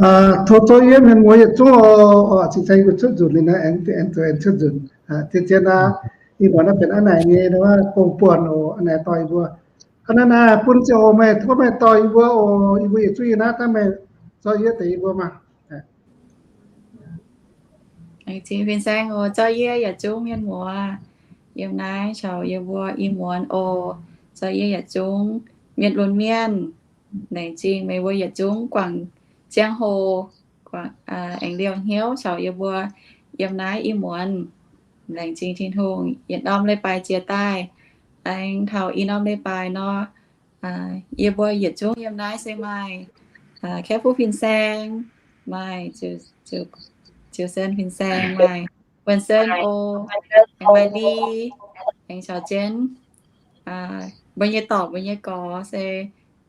Tov zorqv yie mienh muoz yietc zungv oc. Cing-nzengc yie mbuo cuotv nzunc liuz naaiv, aengx zuqc aengx cuotv nzunc. Zien-zien aqv, ih muonz naaiv benx a'naaic nyei gong-buonc oc. A'naaic dorh yie mbuo, a'naaic naaic bun ziangh hoc meih tov meih dorh yie mbuo oc. Yie mbuo yietc zungv yie naaiv daaih meih zorqv yie deix yie mbuo maah. Laengz zingh fin-saeng oc. Zorqv yie yietc zungv mienh muoz yiem naaiv caux yie mbuo ih muonz oc. Zorqv yie yietc zungv mienh lunx mienh. Laengz zingh meih mbuo yietc zungv guangc ziangh hoc, aengx liouh hnyouv caux yie mbuo yiem naaiv ih muonz. Laengz zingh Tin-Hungh yietc norm leiz-baaix jiex daaih. Aengx taux ih norm leiz-baaix nor, yie mbuo yietc zungv yiem naaiv se maaih Kaeqv Fuqv fin-saeng, maaih Ziouc Sen fin-saeng, maaih Wuonh Sen oc, aengx maaih Li, aengx caux jienv mbuo nyei dorc mbuo nyei gorx se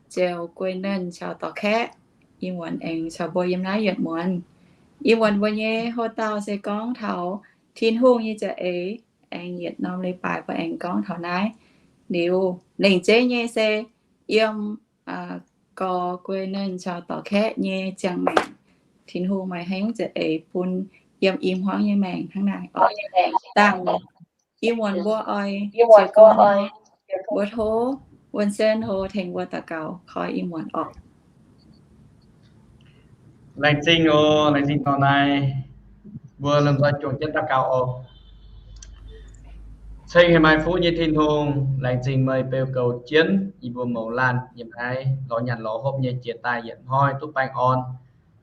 Ziouc Guei Nernh caux Dorc Kaeqv. Ih muonz aengx caux mbuo yiem naaiv yietc muonz. Ih muonz mbuo nyei hoc-dauh se gorngv taux Tin-Hungh nyei za'eix. Aengx yietc norm leiz-baaix mbuo aengx gorngv taux naaiv. Liuz lengc jeiv nyei se yiem gorx Guei Nernh caux Dorc Kaeqv nyei ziangh maengc, Tin-Hungh maaih haaix nyungc za'eix bun yiem i hmuangv nyei maengc hnangv naaic oc. Dangh ih muonz mbuo oix jiez gorn, mbuo tov Wuonh Sen oc tengx mbuo daux gaux koi ih muonz oc. Laengz zingh oc, laengz zingh taux naaiv. Mbuo lomh nzoih juangc jienv daux gaux oc. Ceng haic maaih fuqv nyei Tin-Hungh, laengz zingh meih beu goux jienv yie mbuo mouz laanh yiem naaiv lorz nyanc lorz hopv nyei jiex daaih yietc hnoi duqv baengh orn.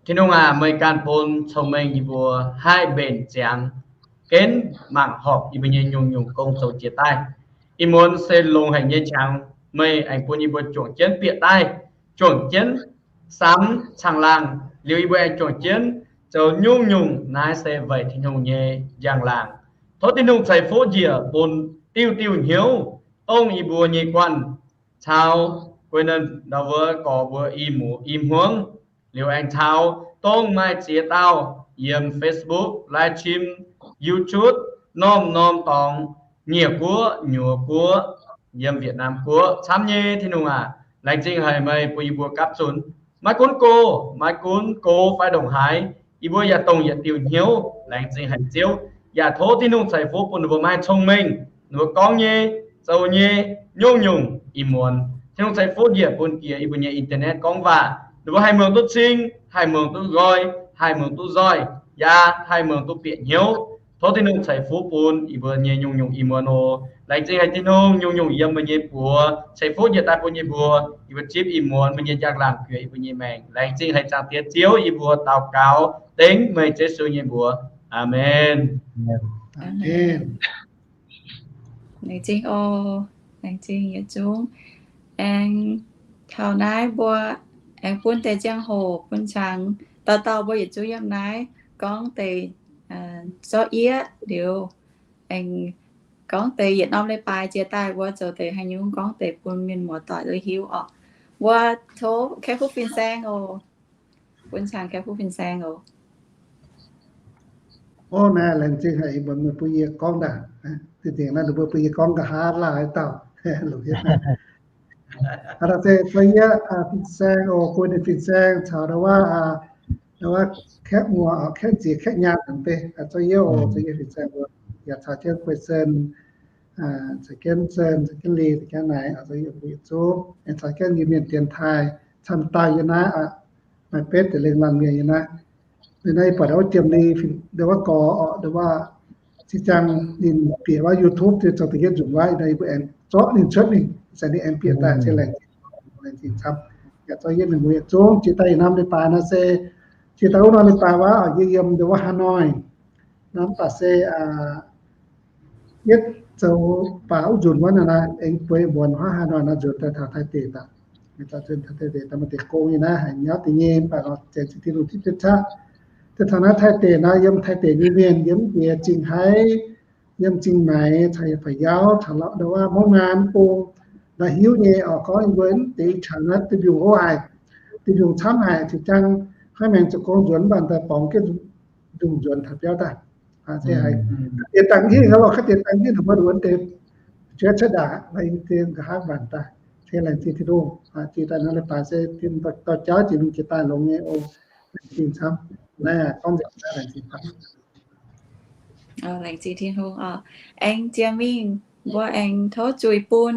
Tin-Hungh aac, meih ganh bun cong-mengh yie mbuo haih mbenc ziangx genv mangc horpc yie mbuo nyei nyungc-nyungc gong zoux jiex daaih. Ih muonz se longx haic nyei qangx, meih aengx bun yie mbuo juangc jienv bieqc daaih, juangc jienv samx caangh laangh. Liuz yie mbuo aengx juangc jienv zoux nyungc-nyungc. Naaiv se weic Tin-Hungh nyei njang-laangc. Tov Tin-Hungh ceix fuqv njiec bun diuh diuh hnyouv dongh yie mbuo nyei guanh caux Guei Nernh ndau wuov gorx mbuo i hmuangv, liuz aengx caux dongh maaih ziex dauh yiem Facebook, live stream, YouTube, norm-norm dorngx, Nyiec Guoqv, Nyuoz Guoqv, yiem Wietc Naam Guoqv camv nyei. Tin-Hungh aac, laengz zingh haic meih bun yie mbuo gapv zunc. Maiv gunv go, maiv gunv go fai ndongc haaix, yie mbuo yaac dongh yietc diuh hnyouv. Laengz zingh haic Ziouv, yaac tov Tin-Hungh ceix fuqv bun ninh mbuo maaih cong-mengh, ninh mbuo gorngv nyei, zoux nyei, nyungc-nyungc ih muonz. Tin-Hungh ceix fuqv njiec bun jiex yie mbuo nyei internet gorngv waac, ninh mbuo haih muangx duqv cing, haih muangx duqv nqoi, haih muangx duqv nzoih, yaac haih muangx duqv bieqc hnyouv. Tov Tin-Hungh ceix fuqv bun yie mbuo nyei nyungc-nyungc ih muonz oc. Laengz zingh haic Tin-Hungh, nyungc-nyungc yiem meih nyei buoz ceix fuqv njiec daaih bun yie mbuo. Yie mbuo zipv ih muonz meih nyei njang-laangc juoz yie mbuo nyei maengc. Laengz zingh haic Zaangc Diex Ziouv, yie mbuo daux gaux dengv meih Yesu nyei mbuox. Aamen. Laengz zingh oc. Laengz zingh yietc zungv. Aengx taux naaiv mbuo aengx bun deix ziangh hoc bun qangx dauh dauh mbuo yietc zungv yiem naaiv gorngv deix zorqv yieqv liuz, aengx gorngv deix yietc norm leiz-baaix jiex daaih mbuo zoux deix haaix nyungc, gorngv deix bun mienh muoz-doic duqv hiuv oc. Mbuo tov Kaeqv Fuqv fin-saeng oc. Bun qangx Kaeqv Fuqv fin-saeng oc. Ov, naaiv laengz zingh haic, mbuo bun yie gorngv daaih. Dingc dingc naaiv mbuo bun yie gorngv nqa'haav laanh haaix dauh longc hietv naaiv. Aa, se zorqv yie fin-saeng oc, bun ninh fin-saeng caux ndau wuov, ndau wuov kaeqv muoz, kaeqv ziex, kaeqv nyaanh naaic beiv, zorqv yie oc, zorqv yie fin-saeng oc, yaac caux jienv Guei Sen, caux jienv Sen, caux jienv Li, caux jienv naaic, zorqv yie mbuo yietc zungv, aengx caux jienv Iu-Mienh dienx taaih camv dauh yie naaiv, maaih betv deix lengh laanh mienh yie naaiv. Naaiv yie buatc wuov Jiem Li, ndau wuov gorx, ndau wuov zinh ziangx ninh bieqc wuov YouTube, zoux da'yietv nzunc wuov, yie mbuo aengx zorqv ninh cuotv mingh, se ninh aengx bieqc daaih, se laengz zingh, laengz zingh camv. Yaac zorqv yie mienh muoz yietc zungv jiex daaih yietc norm leiz-baaix nor se, jiex daaih wuov norm leiz-baaix wuov, yie yiem ndau wuov Hà Nội. Norm baac se yietv zoux baac wuov nzunc wuov naaiv, aengx bueix mbuonx huaav Hà Nội nor nzuonx daaih taux Taiv deic daaih. Taux Taiv deic daaih maaih deix gong nyei naaiv, haiz nyauv deix nyei, mv baac nor janx zinh Tin-Hungh zipv jienv qaqv. Daaih taux naaiv Taiv deic nor, yiem Taiv deic nyei mienh yiem deix Zingh Haiv, yiem Zingh Maix caux Yangh Pa'yauv caux ndau wuov Mouv Ngaan Bung, la'hiuv nyei oc, gorngv yie mbuo deix caux naaiv duih mbiungc haic, duih mbiungc camv haic, zinh ziangx hnangv maengx zoux gong nzuonx mv baac daaih borngz jienv nzunc nzuonx taux biauv daaih. Se haiz deix dangh hingh aqv lorqc, kaav deix dangh hingh mbuo nzuonx deix juov cuotv ndaangc, nqa'haav mbanc daaih. Se laengz zingh Tin-Hungh, jiex daaih nor leiz-baaix se dorh jauv jiex mingh jiex daaih longx nyei oc. Laengz zingh camv. Naaiv gorngv nzengc naaiv laengz zingh camv. Laengz zingh Tin-Hungh oc. Aengx jiex mingh mbuo aengx tov zuiz bun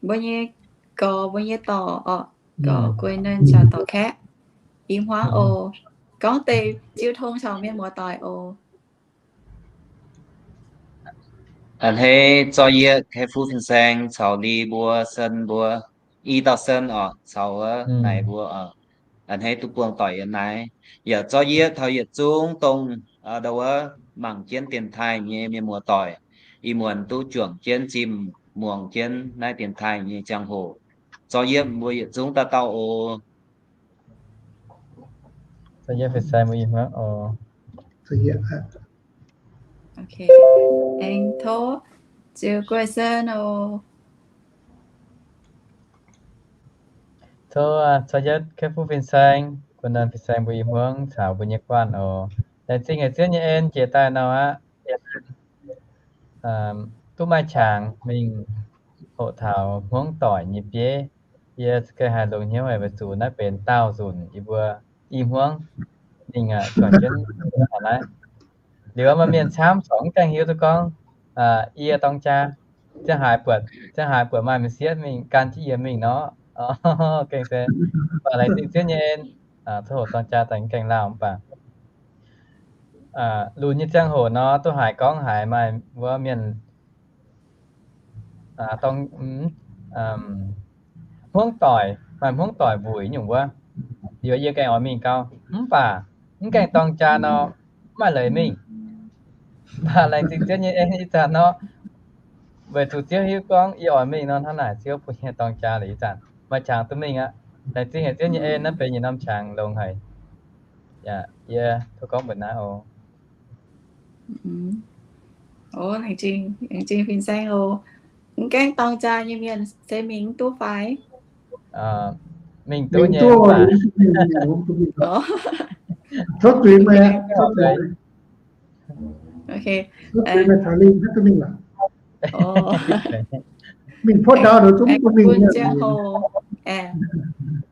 mbuo nyei gorx, mbuo nyei dorc oc, gorx guei nernh caux dorc kaeqv, i hmuangv oc. Gorngv deix jiu tong caux mienh muoz-doic oc. A'hneiv Zorv Yietv, Kaeqv Fuqv Fin-Saeng caux Li mbuo, Sen mbuo, i dauh Sen oc, caux wuov Naaic mbuo oc. A'hneiv duqv buangh doic yiem naaiv. Yaac zorqv yietv taux yietc zungv dongh ndau wuov mangc jienv dienx taaih nyei mienh muoz-doic, ih muonz duqv juangc jienv zimh muangx jienv naaiv dienx taaih nyei ziangh hoc. Zorqv yietv mbuo yietc zungv dauh dauh oc. Zorqv yietv fin-saeng mbuo ih hmuangv oc. Aengx tov Ziux Guei Sen oc. Tov Zorqv Yietv, Kaeqv Fuqv Fin-Saeng, Guei Nernh Fin-Saeng mbuo ih hmuangv caux mbuo nyei guanh oc. Laengz zingh haic Ziouv nyei en jiex daaih nor aqv. Duqv maaih qangx mingh hoqc taux hmuangv doic nyei bieiv. Yie gengh haiz longx hnyouv haic weic zuqc naaiv benx daauh nzunc yie mbuo i hmuangv mingh juangc jienv taux naaiv. Liuz maaih mienh camv corc mv gaengh hiuv duqv gorngv yie dorng jaa, ziangh haaix buatc, ziangh haaix buatc maaih m'sieqv mingh gan jienv yie mingh nor. Gengh se, mv baac laengz zingh Ziouv nyei en, coqv hoqc dorng jaa daaih mv gaengh lauh mv baac lunx nyei ziangh hoc nor, duqv haiz gorngv haiz maaih wuov mienh dorng, hmuangv doic, maaih hmuangv doic mbuic nyungc wuov, liuz yie gaengh oix mingh gau. Mv baac mv gaengh dorng jaa nor, mv maaih leiz mingh. Mv baac laengz zingh Ziouv nyei en ih zanc nor, weic zuqc Ziouv hiuv gorngv yie oix mingh nor, hnangv naaic Ziouv bun yie dorng jaa liuz ih zanc maaih qangx duqv mingh aqv. Laengz zingh haic Ziouv nyei en, naaiv benx yietc norm qangx longx haic. Yaac yie tov gorngv mbuox naaiv oc. Laengz zingh fin-saeng oc. Mv gaengh dorng jaa nyei mienh se mingh mv duqv fai? Mingh duqv nyei. Mingh puotv ndau, mingh bun ziangh hoc,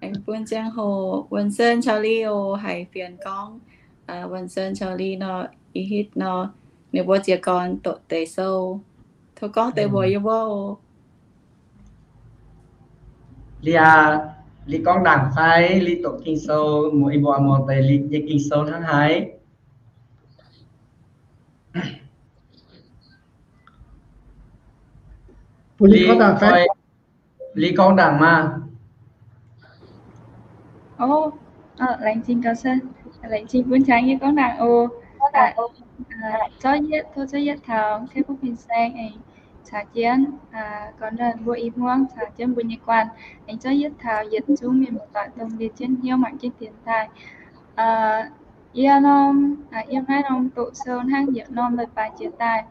aengx bun ziangh hoc Wuonh Sen caux Li oc, haiz fienx gorngv Wuonh Sen caux Li nor, ih hitv nor, ninh mbuo jiez gorn doqc deix sou. Tov gorngv deix mbuox yie mbuo oc. Li aac, Li gorngv ndaangc fai Li doqc Ging-Sou, muoz, ih mbuo muoz deix Li nyei Ging-Sou hnangv haaix? Li gorngv ndaangc maah. Laengz zingh gaax, laengz zingh bun qangx yie gorngv ndaangc oc. Zorqv yietv, tov zorqv yietv taux Kaeqv Fuqv Fin-Saeng aengx caux jienv gorn mbuo i hmuangv caux jienv mbuo nyei guanh, aengx zorqv yietv taux yietc zungv mienh muoz-doic dongh liemh jienv hnyouv mangc jienv dienx taaih. Yie norm, yiem naaiv norm doqc sou hnangv yietc norm leiz-baaix jiex daaih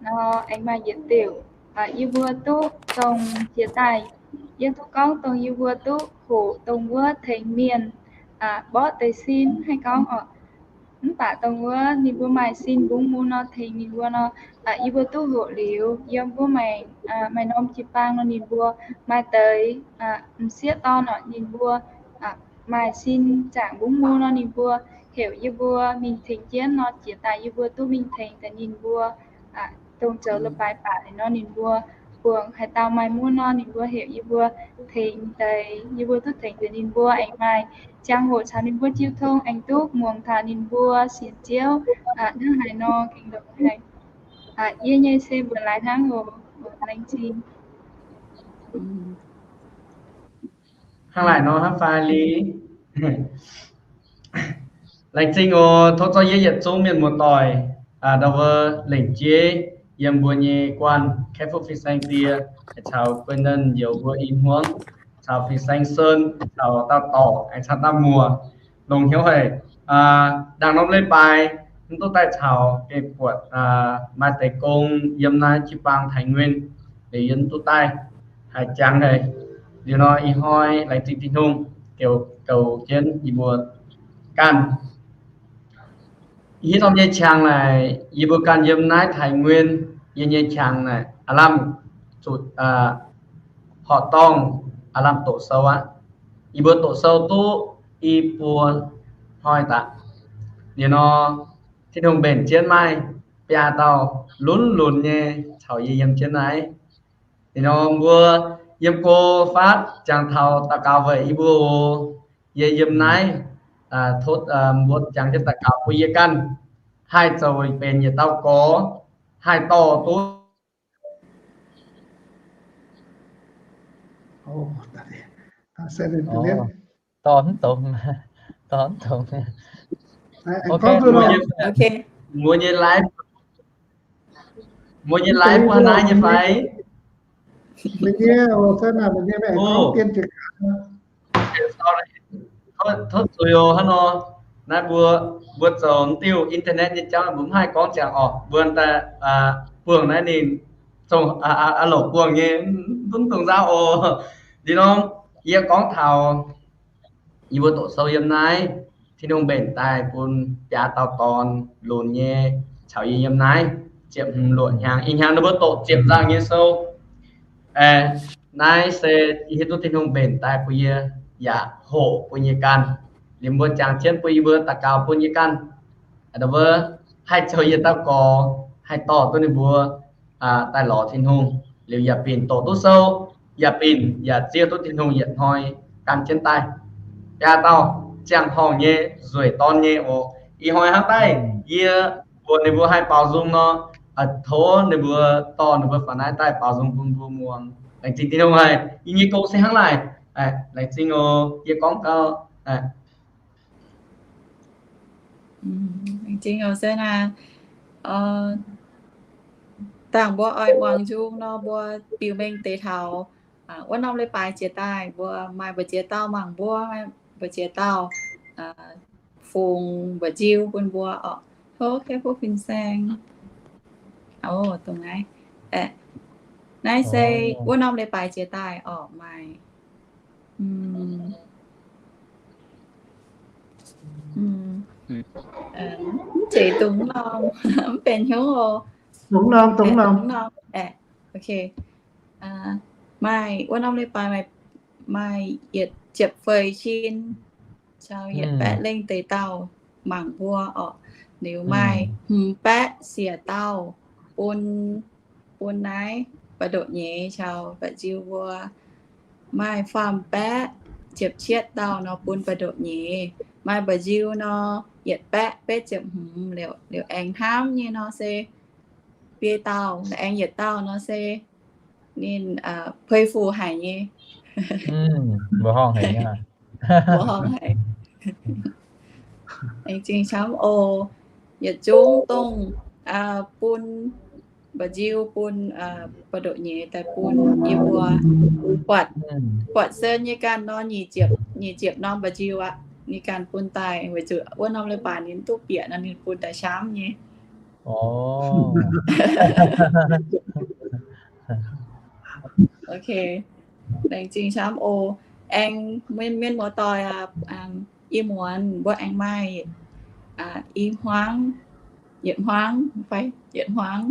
nor, aengx maaih yietc diuc yie mbuo duqv dongh jiex daaih, yie duqv gorngv dongh yie mbuo duqv hoqc dongh wuov tengx mienh mborqv deix sin haih gorngv oc. Mv baac dongh wuov ninh mbuo maaih sin mbungv mun nor tengx ninh mbuo nor, yie mbuo duqv hoqc liuz, yiem wuov maengc maaih norm jiu-baang nor ninh mbuo maaih deix m'sieqv dorn oc, ninh mbuo maaih sin zaangc mbungv mun nor ninh mbuo heuc yie mbuo mingh tengx jienv nor, jiex daaih yie mbuo duqv mingh tengx deix ninh mbuo. Dongh zoux leiz-baaix baac nor ninh mbuo buangh haaix dauh maaih mun nor ninh mbuo heuc yie mbuo tengx deix, yie mbuo duqv tengx deix ninh mbuo aengx maaih ziangh hoc caux ninh mbuo jiu tong aengx duqv muangx taux ninh mbuo sienx Ziouv hnangv haaix nor gengh longx haic. Yie nyei se mbuox laaix hnangv oc. Laengz zingh. Hnangv naaic nor hnangv fai Li? Laengz zingh oc. Tov zorqv yie yietc zungv mienh muoz-doic ndau wuov lengc jeiv yiem mbuo nyei guanh Kaeqv Fuqv Fin-Saeng Die, caux Guei Nernh Youz mbuo i hmuangv, caux Fin-Saeng Sen, caux dauh dorc, aengx caux dauh muoz. Longx hnyouv haic. Ndaangc norm leiz-baaix mv duqv daaih caux gengh buatc maaih deix gong yiem naaiv jiu-baang Taiv Nguyen, liuz yie mv duqv daaih haih jangx haic. Liuz nor ih hnoi laengz zingh Tin-Hungh goux jienv yie mbuo ganh. Hitv norm nyei qangx naaic yie mbuo ganh yiem naaiv Taiv Nguyen, yie nyei qangx naaic aav lamh zuqc horqc dorngh, aav lamh doqc sou aqv. Yie mbuo doqc sou duqv i buo hnoi daaih. Liuz nor, Tin-Hungh mbenc jienv maaih biaa dauh lunx lunx nyei caux yie yiem jienv naaiv. Liuz nor, mbuo yiem go fatv jangx taux daux gaux weic yie mbuo oc. Yie yiem naaiv, tov mbuo jangx jienv daux gaux bun yie ganh haih zoux benx yietc dauh gorx, haih dorh duqv. Dorh mv dongz, dorh mv dongz. Mbuo nyei live, mbuo nyei live mbuo naaiv nyei fai? Tov zuiz oc, hnangv nor. Naaiv mbuo, mbuo zoux diuh internet nyei jauv mbuo mv haih gorngv ziangx oc. Mbuo daaih buangh naaiv ninh zungv a'louc buangh nyei, mv dungx nzaauv oc. Liuz nor, yie gorngv taux yie mbuo doqc sou yiem naaiv, Tin-Hungh mbenc daaih bun biaa dauh dorn lunx nyei caux yie yiem naaiv, ziepc hmz luoqc hnyangx. Ih hnyangx ninh mbuo doqc ziepc nzangc nyei sou. Naaiv se yie hiuv duqv Tin-Hungh mbenc daaih bun yie yaac hoqc bun yie ganh. Liuz mbuo jangx jienv bun yie mbuo daux gaux bun yie ganh, haih zoux yietc dauh gorx, haih dorh duqv ninh mbuo daaih lorz Tin-Hungh. Liuz yaac binc doqc duqv sou, yaac binc yaac zieqv duqv Tin-Hungh yietc hnoi gan jienv daaih. Biaa dauh ziangh horngh nyei nzueic dorn nyei oc. Ih hnoi hnangv daaih yie mbuox ninh mbuo haih baaux nzung nor, tov ninh mbuo dorh ninh mbuo faaux naaiv daaih baaux nzung bun mbuo muangx. Laengz zingh Tin-Hungh haic. Yie nyei gong se hnangv naaic. Laengz zingh oc. Yie gorngv gau. Laengz zingh oc, se naaic, dangh mbuo oix muangx nzung nor, mbuo biux mengh deix taux wuov norm leiz-baaix jiex daaih, mbuo maaih mbu'ziex dauh mangc mbuo, maaih mbu'ziex dauh fungx mba'nziu bun mbuo oc. Tov kei fuqv fin-saeng. Dongh naaiv, naaiv se wuov norm leiz-baaix jiex daaih oc, maaih mv zeiz dungx norm, mv benx hnyouv oc. Dungx norm, dungx norm. Maaih wuov norm leiz-baaix maaih yietc ziepc feix cin caux yietc baeqv lengh deix dauh mangc mbuo oc. Liuz maaih hmz baeqv siec dauh bun, bun naaiv ba'ndoqc nyeiz caux ba'nziu mbuo. Maaih faam baeqv ziepc cietv dauh nor bun ba'ndoqc nyeiz. Maaih ba'nziu nor yietc baeqv betv ziepc hmz. Liuz aengx hnamv nyei nor se biei dauh, aengx yietc dauh nor se ninh pei fu haic nyei. Mbuo horngh haic nyei. Mbuo horngh haic. Aengx zingh camv oc. Yietc zungv dongh bun mba'nziu, bun ba'ndoqc nyeiz daaih bun yie mbuo buatc, buatc sen nyei ganh nor, nyic ziepc, nyic ziepc norm mba'nziu aqv. Ninh ganh bun daaih weic zuqc wuov norm leiz-baaix ninh duqv bieqc nor ninh bun daaih camv nyei. Ok. Laengz zingh camv oc. Aengx mienh, mienh muoz-doic aac, ih muonz mbuo aengx maaih i hmuangv, yietc hmuangv fai yietc hmuangv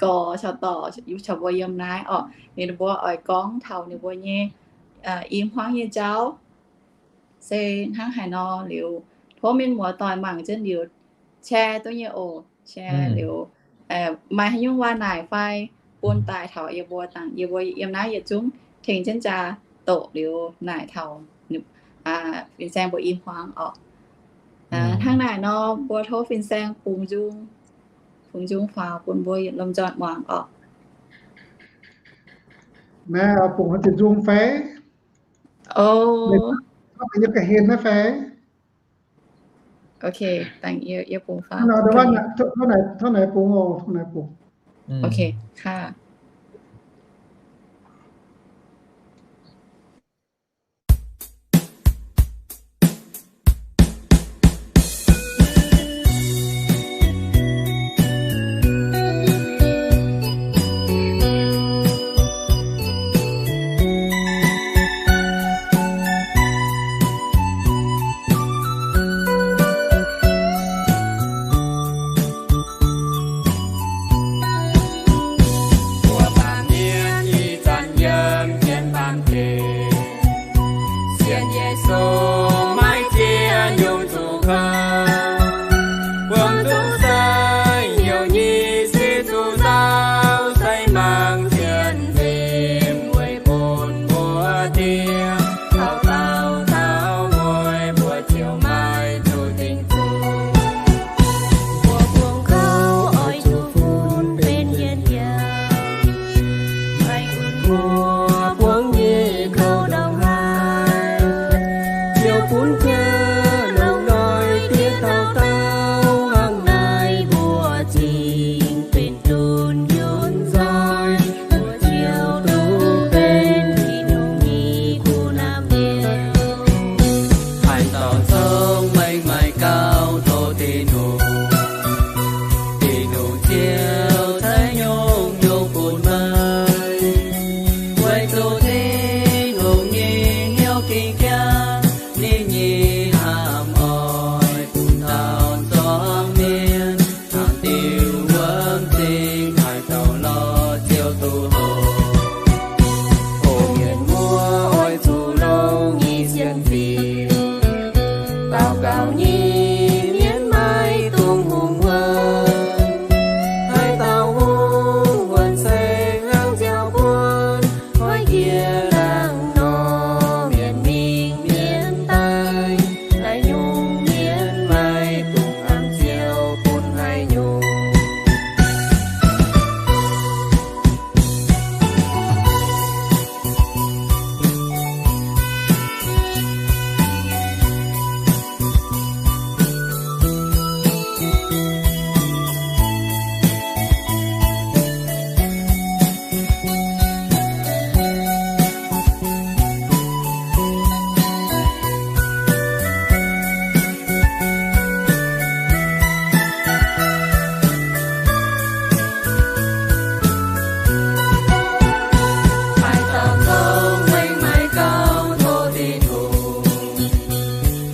gorx caux dorc, caux mbuo yiem naaiv oc. Ninh mbuo oix gorngv taux ninh mbuo nyei i hmuangv nyei jauv se hnangv haaix nor. Liuz tov mienh muoz-doic mangc jienv liuz share duqv nyei oc. Share liuz maaih haaix nyungc waac-naaic fai bun daaih taux yie mbuo dangh, yie mbuo yiem naaiv yietc zungv tengx jienv jaa doqc liuz naaic taux fin-saeng mbuo i hmuangv oc. Hnangv naaic nor mbuo tov fin-saeng bungx nzung, bungx nzung faaux bun mbuo yietc lomh nzoih muangx oc. Naaiv bungx haaix diuc nzung fai? O, yie ga'hlen naaiv fai? Ok, dangh yie, yie bungx faaux. Tov naaic bungx oc, tov naaic bungx. Ok, kaav. Mbuo baamh mienh ih zanc yiem jienv baamh gen, sienx Yesu maiv zeiz Taux daauh taux mueiz mbuo ziouc maiv duqv dingc zuqc. Mbuo bungx kouv oix zuqc fun benx yietc yiemc. Maiv gunv mbuo bungx nyic kouv ndongc haaix, Ziouv bun jiex longx hnoi diev dauh dauh hnangv naaiv mbuo zingc benx dunh yunh nzoih. Mbuo ziouc duqv benx Tin-Hungh nyei kuh naamh nyouz. Haaix dauh zorngv maengc maaih gauh tov Tin-Hungh, Tin-Hungh Ziouv ceix nyungc-nyungc bun meih. Weic zuqc Tin-Hungh nyei hnyouv ging jangv, ninh nyei hnamv oix bun taux zuangx mienh hnangv diuh wuom-zingh, haaix dauh lorz Ziouv duqv hopv. O mienh muoz, oix zuqc longx nyei sienx fim. Daux gaux nyei mienh maiv dungx hungh wuonh. Haaix dauh hungh wuonh se hnangv nziaaux buonv, koiv jiex laangz nor, mienh mingh mienh daaih. Naaiv nyungc mienh maiv dungx hnamv Ziouv bun haaix nyungc. Haaix dauh zorngv maengc maaih gauh tov Tin-Hungh,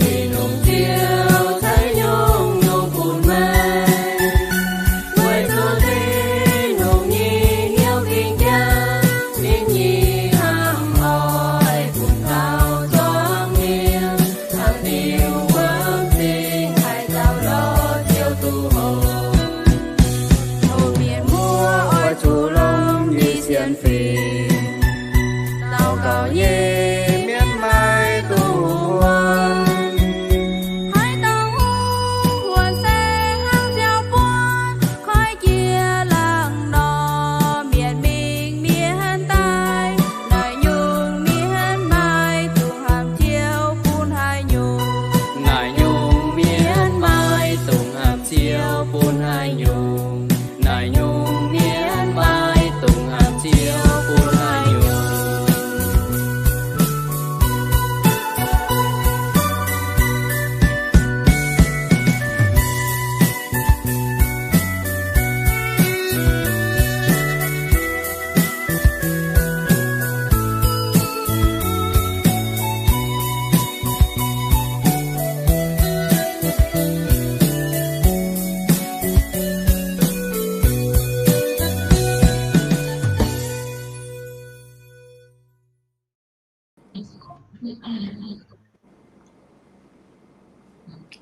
Tin-Hungh Ziouv ceix nyungc-nyungc bun meih. Weic zuqc Tin-Hungh nyei hnyouv ging jangv, ninh nyei hnamv oix bun taux zuangx mienh hnangv diuh wuom-zingh, haaix dauh lorz Ziouv duqv hopv. O mienh muoz, oix zuqc longx nyei sienx fim. Daux gaux nyei mienh maiv dungx hungh wuonh. Haaix dauh hungh wuonh se hnangv nziaaux buonv, koiv jiex laangz nor, mienh mingh mienh daaih. Naaiv nyungc mienh maiv dungx hnamv Ziouv bun haaix nyungc. Naaiv nyungc mienh maiv dungx hnamv Ziouv bun haaix nyungc. Naaiv nyungc mienh maiv dungx hnamv Ziouv bun haaix nyungc.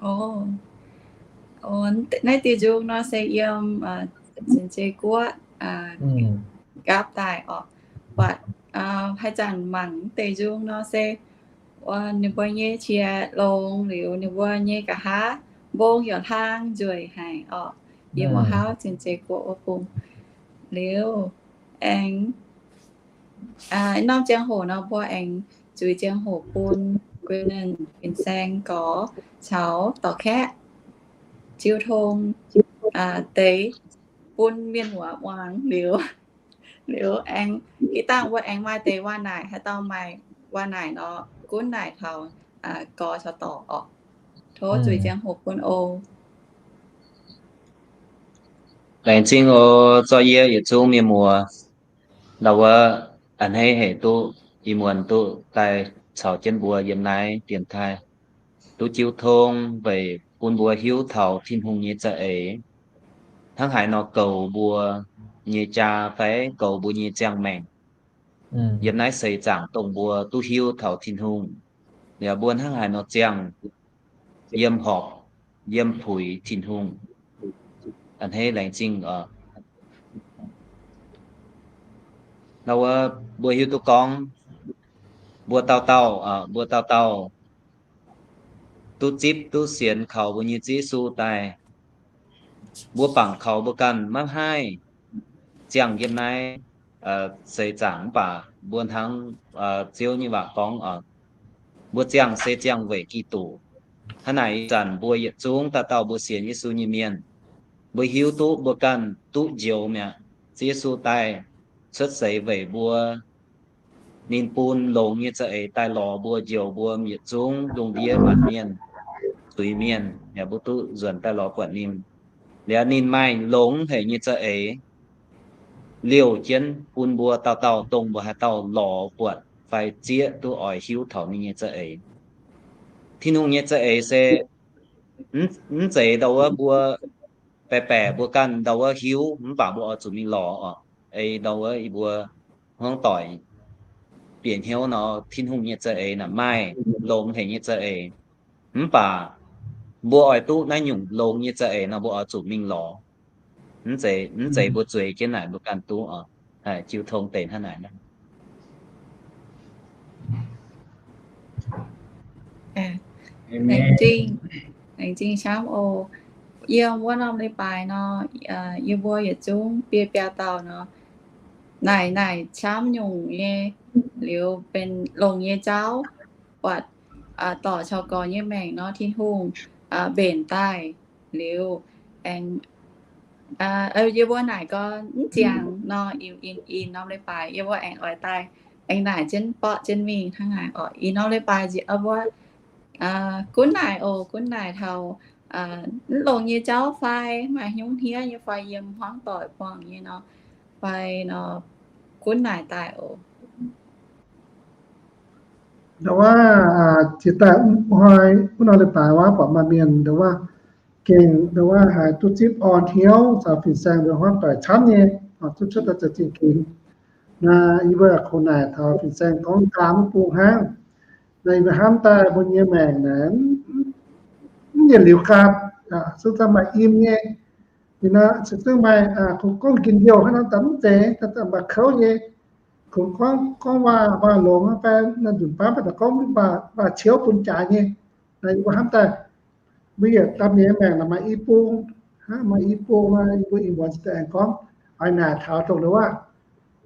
O, naaiv diuh nzung nor se yiem Cien-Ceqv Guoqv nqaapv daaih orqc. Buatc haaix zanc mangc deix nzung nor se ninh mbuo nyei qiex longx liuz, ninh mbuo nyei nqa'haav mbong yaac hlang nzueic haic orqc. Yiem wuov hauv Cien-Ceqv Guoqv wuov bung liuz, aengx norm ziangh hoc nor mbuo aengx zuiz ziangh hoc bun Guinnan, Fin-Saeng gorx caux Dorh Kaeqv jiu tong deix bun mienh muoz muangx liuz, liuz aengx hitv dangh wuov aengx maaih deix waac naaic, haaix dauh maaih waac naaic nor gunv naaic taux gorx caux dorc orqc. Tov zuiz ziangh hoc bun oc. Laengz zingh oc, zorqv yie yietc zungv mienh muoz. Ndau wuov a'hneiv haic duqv ih muonz duqv daaih caux jienv mbuo yiem naaiv dienx taaih duqv jiu tong weic bun mbuo hiuv taux Tin-Hungh nyei za'eix, hnangv haaix nor goux mbuo nyei jaa fai goux mbuo nyei ziangh maengc. Yiem naaiv seix zaangc dongh mbuo duqv hiuv taux Tin-Hungh, yaac mbuo hnangv haaix nor ziangh yiem horpc, yiem puix Tin-Hungh. A'hneiv laengz zingh oc. Ndau wuov mbuo hiuv duqv gorngv Mbuo dauh dauh, mbuo dauh dauh duqv zipv duqv sienx kaux mbuo nyei Ziouv Yesu daaih, mbuo bangc kaux mbuo ganh maiv haih ziangh yiem naaiv seix zaangc, mv baac mbuo hnangv Ziouv nyei waac gorngv, mbuo ziangh se ziangh weic Giduc. Hnangv naaic ih zanc mbuo yietc zungv dauh dauh mbuo sienx Yesu nyei mienh, mbuo hiuv duqv mbuo ganh duqv njoux mi'aqv. Ziouv Yesu daaih cuotv seix weic mbuo. Ninh bun longx nyei za'eix daaih lorz mbuo, njoux mbuo yietc zungv lungh ndiev maanc mienh, zuiz-mienh, yaac mbuo duqv nzuonx daaih lorz buatc ninh. Liuz ninh maaih longx haic nyei za'eix liouh jienv bun mbuo dauh dauh, dongh mbuo haaix dauh lorz buatc fai zieqv duqv oix hiuv taux ninh nyei za'eix. Tin-Hungh nyei za'eix se mv zeiz ndau wuov mbuo baeqc baeqc mbuo ganh ndau wuov hiuv, mv baac mbuo oix zuqc mingh lorz oc. Ei ndau wuov yie mbuo hmuangv doic bieqc hnyouv nor, Tin-Hungh nyei za'eix naaic maaih longx haic nyei za'eix. Mv baac mbuo oix duqv naaiv nyungc longx nyei za'eix nor, mbuo oix zuqc mingh lorz. Mv zeiz, mv zeiz mbuo zueiz jienv naaic mbuo ganh duqv oc. Jiu tong deix hnangv naaic. Laengz zingh camv oc. Yiem wuov norm leiz-baaix nor, yie mbuo yietc zungv biei biaa dauh nor, naaic naaic camv nyungc nyei, liuz benx longx nyei jauv, buatc dorc caux gorx nyei maengc nor, Tin-Hungh mbenc daaih liuz, aengx yie mbuo naaic gorn mv ziangx nor, in, in norm leiz-baaix yie mbuo aengx oix daaih, aengx naaic jienv borqv jienv mingh hnangv naaic oc. In norm leiz-baaix nziex mbuo gunv naaic oc, gunv naaic taux mv longx nyei jauv fai maaih hnyouv hniev nyei fai yiem hmuangv doic buangh nyei nor, fai nor, gunv naaic daaih oc. Ndau wuov jiex daaih hnoi wuov nor leiz-baaix wuov buatc maaih mienh ndau wuov gengh ndau wuov haiz duqv zipv orn hnyouv caux fin-saeng mbuo hmuangv doic camv nyei, duqv cuotv daaih za'gengh. Naaiv yie mbuo kungx naaic taux fin-saeng gorngv gaam mv bung hnangv. Naaiv yie mbuo hnamv daaih mbuo nyei maengc naaic mv yietc liuz gaam, se daaih maaih im nyei. Ninh se daaih maaih kungx gorngv njien-youh hnangv nor, daaih mv zeiz, daaih maaih kouv nyei. Kungx gorngv, gorngv waac, waac longx fai naaiv nzunc baav daaih gorngv waac ciouv bun jaax nyei. Naaiv yie mbuo hnamv daaih mbuo yietc dauh mienh maengc naaic maaih i bung, maaih i bung, yie mbuo ih muonz daaih aengx gorngv oix naaic taux dongh wuov,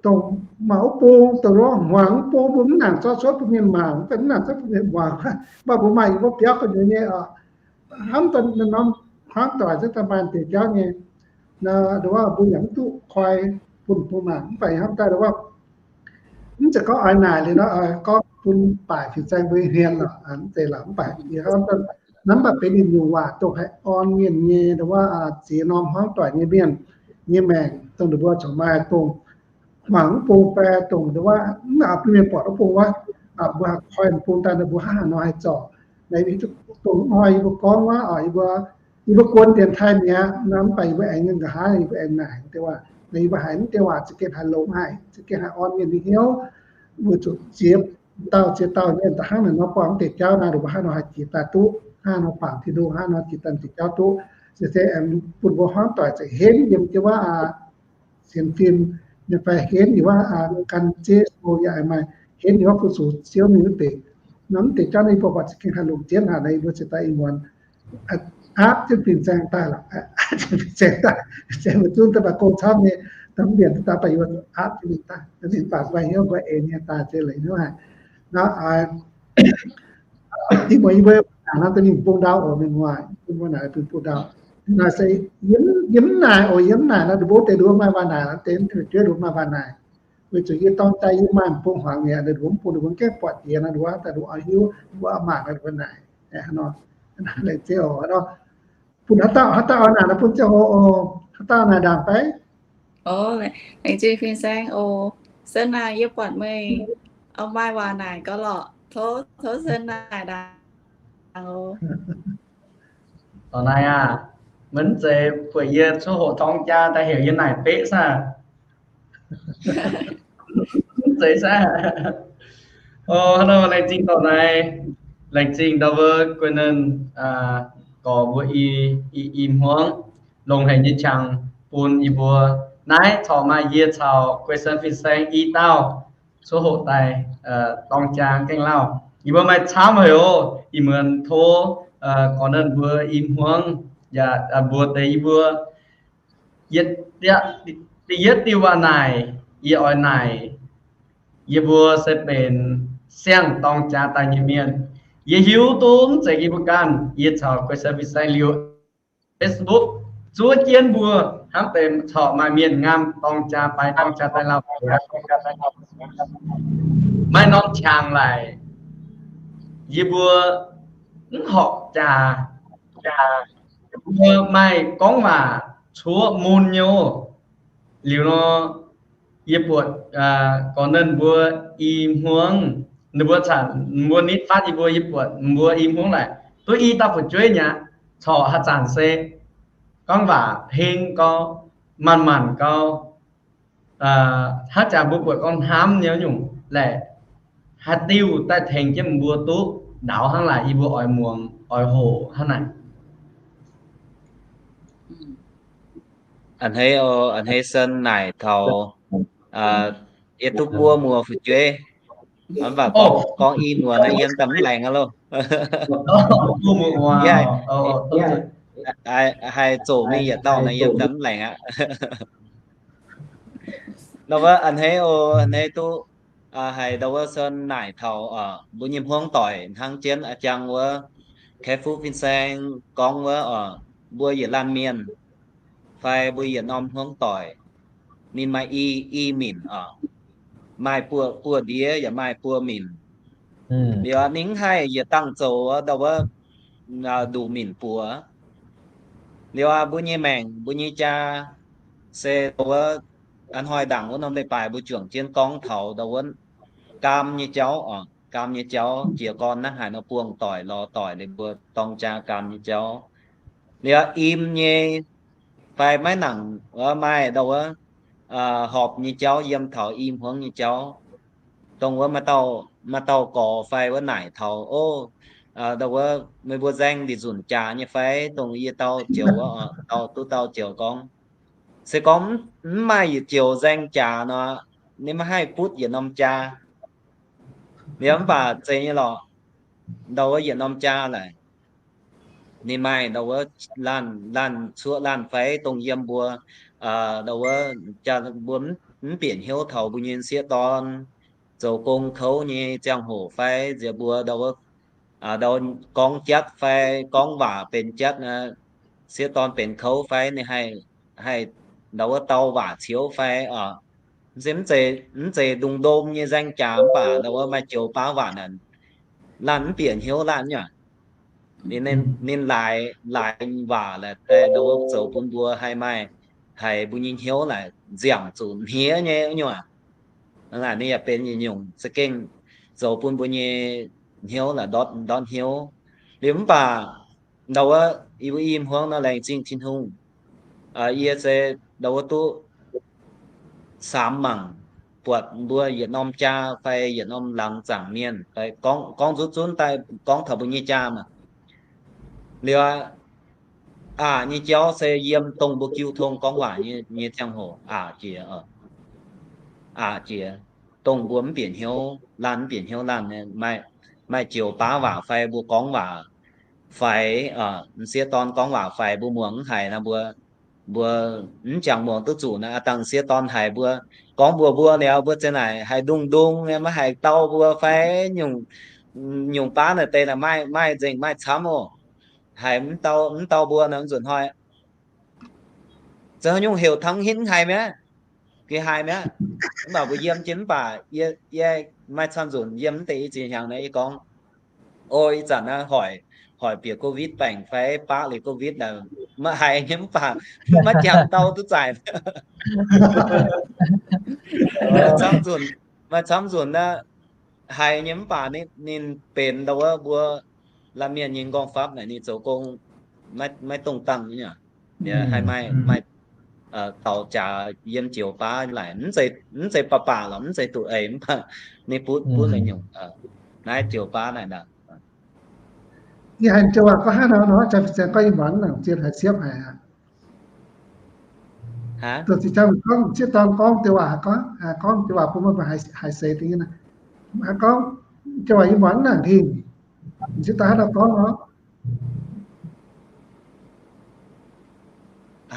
dongh maaih wuov bung, dongh wuov hmuangx wuov bung mbuo mv nangc zorqv cuotv bun mienh mangc, mv nangc zorqv bun mienh muangx, mv baac mbuo maaih yie mbuo biauv gu'nyuoz nyei oc. Hnamv daaih norm hmuangv doic zungv daaih maaih deix jauv nyei. Ndongc wuov mbuo yaac mv duqv koi bun bung mangc, mv baac hnamv daaih ndongc wuov mv zeiz gorngv oix naaic liuz nor, gorngv bun baaic fin-saeng mbuo hmien lorqc, mv zeiz lorqc. Mv baac yie hnamv daaih naaiv mv baac benx ninh nyungc waac dongh haih orn mienh nyei ndongc wuov ziex norm hmuangv doic nyei mienh nyei maengc, dongh ninh mbuo corc maaih dongh hmuangx wuov bung fai dongh ndongc wuov mv baac bun mienh buatc wuov bung wuov, mbuo haih koi bung daaih ninh mbuo hnangv haaix nor haih zorc. Naaiv dongh hnoi yie mbuo gorngv wuov, yie mbuo, yie mbuo guon dienx taaih mi'aqv nor, mv baac yie mbuo aengx nqa'haav yie mbuo aengx naaic deix waac. Naaiv yie mbuo haiz mv deix waac za'gengh haih longx haic, za'gengh haih orn mienh nyei hnyouv. Mbuo zuqc ziex dauh ziex dauh mienh da'hnangv naaic nor buangh mv deix jauv naaiv, mbuo hnangv nor haih jiex daaih duqv, hnangv nor bangc Tin-Hungh, hnangv nor jiex daaih mv deix jauv duqv. Se se aengx bun mbuo hmuangv doic za'gengh henv yiem jienv wuov sienx fim nyei fai henv yiem wuov gan Ziouv Yesu yaac maaih henv yiem wuov fu-sux Ziouv mingh wuov deix. Nor mv deix jauv naaiv yie mbuo buatc za'gengh haih longc jienv haic. Naaiv yie mbuo cingx daaih ih muonz aapv jienv fin-saeng daaih lorqc, aapv jienv fin-saeng daaih, fin-saeng mbuo zungv daaih maaih gong camv nyei, daaih mv mbienc daaih baac yie mbuo aapv jienv mingh daaih, ninh baac mbuo hnyouv mbuo eix nyei daaih za'gengh longx haic. Nor ih muonz yie mbuo naaic nor da'mingh bung ndau oc, mienh muoz, yie mbuo naaic bung ndau. Naaic se yie mv naaic oc, yie mv naaic nor, nduov mbuo deix nduov maaih waac naaic, deix jueiv nduov maaih waac naaic. Weic zuqc yie dorng daaih yie maaih bung hmuangx mi'aqv, nduov mv bung nduov gaengh buatc jiex nor, nduov daaih nduov oix hiuv, nduov oix mangc nor, nduov naaic. Laengz zingh oc. Bun haaix dauh, haaix dauh oix naaic nor bun ziangh hoc oc. Haaix dauh naaic ndaangc fai? Laengz zingh fin-saeng oc. Se naaic yie buatc meih oix maaih waac naaic gauh lorqc, tov, tov se naaic ndaangc oc. Dorh naaic aac, maiv zeiz buatc yie cuotv hoqc torngv jaa daaih heuc yie naaic beqv saah? Mv zeiz saah? O, hnangv nor laengz zingh dorh naaic, laengz zingh ndau wuov guei ninh gorx mbuo i, i, i hmuangv longx haic nyei qangx bun yie mbuo. Naaiv corc maaih yie caux guei sen fin-saeng i dauh. cuotv hoqc daaih dorng jaa gengh lauh. Yie mbuo maaih camv haic oc. Ih muonz tov gorx-nernh mbuo i hmuangv yaac mbuox deix yie mbuo, da'yietv diuh waac naaic, yie oix naaic, yie mbuo se benx siang-dorng jaa daaih nyei mienh. Yie hiuv duqv mv zeiz yie mbuo ganh, yie caux guei sai fin saeng liuz Facebook zuov jienv mbuo hnangv deix corc maaih mienh ngamv dorng jaa fai dorng jaa daaih lauh. Maaih norm qangx laic, yie mbuo mv horpc jaax, mbuo maaih gorngv waac cuotv mun nyei oc. Liuz nor, yie buatc gorx-nernh mbuo i hmuangv, ninh mbuo canc mbuo nitv fatv yie mbuo, yie buatc mbuo i hmuangv laic duqv i dauh fu'jueiv nyei aqv. Corc haaix zanc se gorngv waac heng gau, manc-manc gau, haaix jaax mbuo buatc gorngv hnamv nyei nyungc laic, haaix diuh daaih tengx jienv mbuo duqv ndaaux hnangv laaic, yie mbuo oix muangx oix hoqc hnangv naaic. A'hneiv, a'hneiv Sen naaic taux, yie duqv buov muoz fu'jueiv, mv baac gorngv i muoz naaiv yiem daaih mv laengz aqv loh. Haih zoqc mingh yietc dauh naaiv yiem daaih mv laengz aqv. Ndau wuov a'hneiv oc, a'hneiv duqv haiz ndau wuov Sen naaic taux mbuo nyei hmuangv doic hnangv jienv a'jang wuov Kaeqv Fuqv fin-saeng gorngv wuov, mbuo yietc laanh mienh fai mbuo yietc norm hmuangv doic, ninh maaih i, i minc oc. Maaih buoz, buoz-ndiev yaac maaih buoz minc. Liuz ninh mv haih yietc dangh zoux ndau wuov nduqc minc buoz. Liuz mbuo nyei maengc, mbuo nyei jaa se ndau wuov, a'hnoi ndaangc wuov norm leiz-baaix mbuo juangc jienv gorngv taux ndau wuov gaam nyei jauv oc. Gaam nyei jauv, jiez gorn naaiv haaix nor buangh doic lorz doic liuz mbuo dorng jaa gaam nyei jauv. Liuz im nyei fai maiv nangc wuov maaih ndau wuov horpc nyei jauv yiem taux i hmuangv nyei jauv. Dongh wuov maaih dauh gorx fai wuov naaic taux, o, ndau wuov meih mbuo nzaeng ndiev nzunc jaax nyei fai? Dongh yie dau joux, dau duqv dau joux gorngv, se gorngv mv maaih yietc joux nzaeng jaax nor, ninh maiv haih butv yietc norm jaa. Liuz mv baac zeiz nyei lorqc, ndau wuov yietc norm jaa laic, ninh maaih ndau wuov laanh, laanh cuoqv laanh fai dongh yiem mbuo, ndau wuov mbuo mv bieqc hnyouv taux mbuo nyei sieqv dorn zoux gong kouv nyei ziangh hoc fai nziex mbuo ndau wuov, ndau gorngv jatv fai gorngv waac benx jatv, sieqv dorn benx kouv fai ninh haih, haih ndau wuov dau waac cioux fai, mv zeiz, mv zeiz ndongc ndom nyei nzaeng jaax mv baac ndau wuov maaih joux baav waac naaic, laanh mv bieqc hnyouv laanh nyei. Ninh laaix, laaix waac laaix deix ndau wuov zoux bun mbuo haih maaih, haiz mbuo nyei hnyouv laaix nziangc zuqc hniev nyei nyungc. Naaic ninh yaac benx yietc nyungc za'gengh zoux bun mbuo nyei hnyouv laaix ndortv, ndortv hnyouv. Liuz mv baac ndau wuov yie mbuo i hmuangv nor laengz zingh Tin-Hungh, yie se ndau wuov duqv samx mangc buatc mbuo yietc norm jaa fai yietc norm laangz zaangc mienh fai gorngv, gorngv nzutv zunv daaih gorngv taux mbuo nyei jaa maah. Liuz aqc nyei jauv se yiem dongh mbuo jiu tong gorngv waac nyei, nyei ziangh hoc aqc jiex, aqc jiex. Dongh mbuo mv bieqc hnyouv laanh, mv bieqc hnyouv laanh, maaih joux baav waac fai mbuo gorngv waac faix, m'sieqv dorn gorngv waac faix mbuo muangx mv haiz nor, mbuo, mbuo mv jangx muangx duqv zuqc nor, aa dangh m'sieqv dorn haiz mbuo gorngv mbuox mbuo liuz, mbuo zen naaic haiz ndung-ndung, maiv haiz dau mbuo fai nyungc, nyungc baav naaic deix maaih, maaih nzengc maaih camv oc. Haiz mv dau, mv dau mbuo nor nzunc hnoi zoux nyungc heuc tangv hinv haiz mi'aqv, geh haiz mi'aqv. Mv baac mbuo yiem jienv mv baac yie, yie maaih camv nzunc yiem mv deix i ziex hnyangx naaiv yie gorngv, o, ih zanc naaiv hoic, hoic bieqc Covid baengc fai baqv liuz Covid naaic, maiv haiz nyei mv baac maiv jangx dau duqv zaaic. Camv nzunc, maaih camv nzunc naaiv haiz nyei mv baac ninh benx ndau wuov mbuo laanh mienh nyei nqorngv-fapv naaic ninh zoux gong maiv dongh dangh nyei. Haih maaih, maaih taux jaax yiem joux baav laic, mv zeiz baac baac lorqc, mv zeiz duqv eix mv baac ninh butv, butv la'nyungc naaiv joux baav naaic. Yie haiz joux waac gorngv hnangv nor, jaax fin-saeng gorngv yie muangx nangc zien haiz siepv haic aqv. Dongh zinh hnoi gorngv m'sieqv dorn gorngv dieh waac, gorngv, gorngv dieh waac bun meih mbuo haiz seix deix nyei. Gorngv dieh waac yie muangx mv nangc hingh. M'sieqv dorn haaix dauh gorngv nor?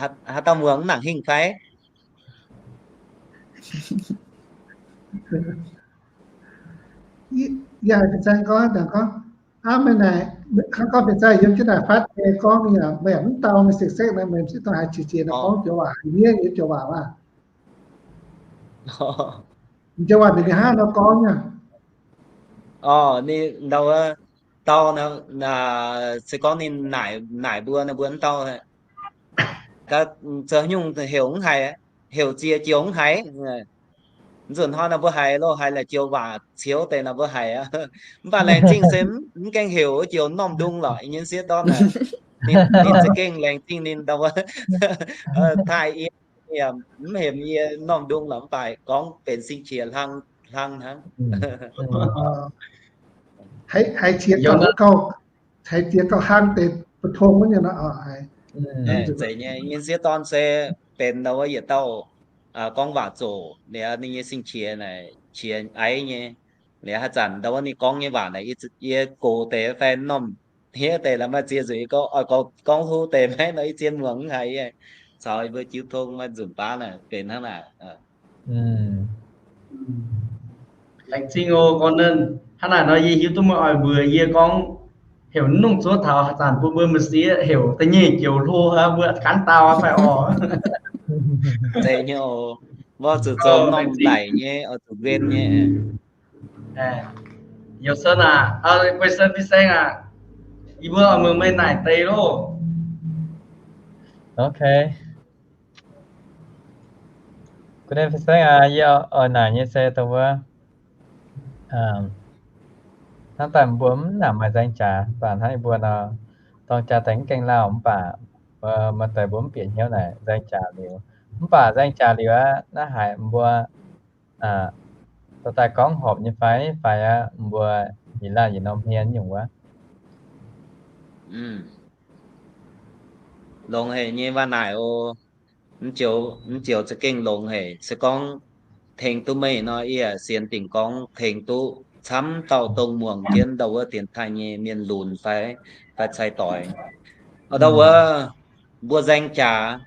Haaix dauh muangx mv nangc hingh fai? Yie haiz bieqc zaang gorngv, gorngv, aav, meih naaic, hnangv gorngv bieqc zaang yiem jienv naaic fatv deix gorngv, meih mv dau, meih sekv-sekv naaic, meih m'sieqv dorn haiz qiex jiez naaic gorngv joux waac, haiz miev nyei joux waac maah. Joux waac ninh hnangv nor gorngv nyei. Orqc, ninh ndau wuov dau, se gorngv ninh naaic, naaic mbuo, ninh mbuo mv dau, zoux nyungc heuc mv haiz, heuc ziex joux mv haiz. Nzunc hnoi nor mbuo haiz loh, haiz la'maah joux waac ciouv deix nor mbuo haiz aqv. Mv baac laengz zingh se mv gaengh heuc wuov joux norm ndung lorqc, nyei m'sieqv dorn naaic. Ninh za'gengh laengz zingh ninh ndau wuov, taaih yie, mv hemx yie norm ndung lorqc, mv baac gorngv benx sing-qiex hlang, hlang hnangv. Haiz qiex gauh, haiz qiex gauh hlang deix, bu tong wuov nyei nor. Zeiz nyei, nyei m'sieqv dorn se benx ndau wuov yietc dauh gorngv waac zoqc liuz, ninh nyei sing-qiex naaic qiex aiv nyei. Liuz haaix zanc ndau wuov ninh gorngv nyei waac naaic, yie gox deix fai norm hniev deix la'maah ziex nzueic, gorngv, gorngv hlo deix maiv nor, yie zien muangx mv haiz. Caux yie mbuo jiu tong maaih nzunc baav naaic benx hnangv naaic. Laengz zingh oc, gorngv naaic, hnangv naaic nor yie hiuv duqv meih oix mbuox yie gorngv heuc mv nungh zuov taux haaix zanc bun mbuo m'sieqv heuc da'nyeic joux hlo aqv, mbuo ganh dau fai orqc. Zeiz nyei oc. Mbuo zuqc zoux norm laic nyei, oix zuqc nqen nyei. Yie sen aac, guei sen fin-saeng aac, yie mbuo oix mangc meih naaic deix loh. Ok. Guei sen fin-saeng aac, yie oix naaic nyei se dongh wuov, hnangv daaih mbuo mv nangc maaih nzaeng jaax, mv baac hnangv yie mbuo nor, dorng jaa daaih mv gaengh lauh, mv baac maaih deix mbuo mv bieqc hnyouv naaic nzaeng jaax liuz. Mv baac nzaeng jaax liuz aqv, naaiv haiz mbuo dorh daaih gorngv horpc nyei fai, fai aqv, mbuo yietc laanh yietc norm hmien nyungc wuov. Longx haic nyei waac naaic oc. Mv joux, mv joux za'gengh longx haic. Se gorngv tengx duqv meih nor, yie sienx dingc gorngv tengx duqv camv dauh dongh muangx jienv ndau wuov dienx taaih nyei mienh lunx fai, fai cai-doix. Ndau wuov mbuo nzaeng jaax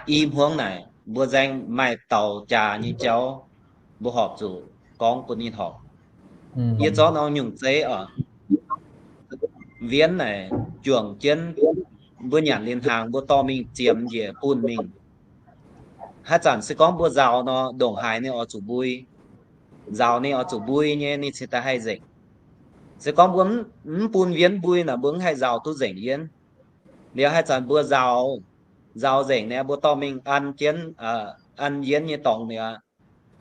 i hmuangv naaic, mbuo nzaeng maaih daux jaax nyei jauv, mbuo horpc zuqc gorngv bun ninh horpc. Yie zorqv norm nyungc zeiv oc, wienv naaic juangc jienv, mbuo nyanc liuz hnaangx mbuo dorh mingh ziemx njiec bunh mingh. Haaix zanc se gorngv mbuo nzaaux nor, ndongc haaix ninh oix zuqc mbui. Nzaaux ninh oix zuqc mbui nyei, ninh cingx daaih haih nzengc. Se gorngv mbuo mv bun wienv mbui naaic, mbuo mv haih nzaaux duqv nzengc yienv. Liuz haaix zanc mbuo nzaaux, nzaaux nzengc naaic, mbuo dorh mingh an jienv, an yienv nyei dorngx liuz,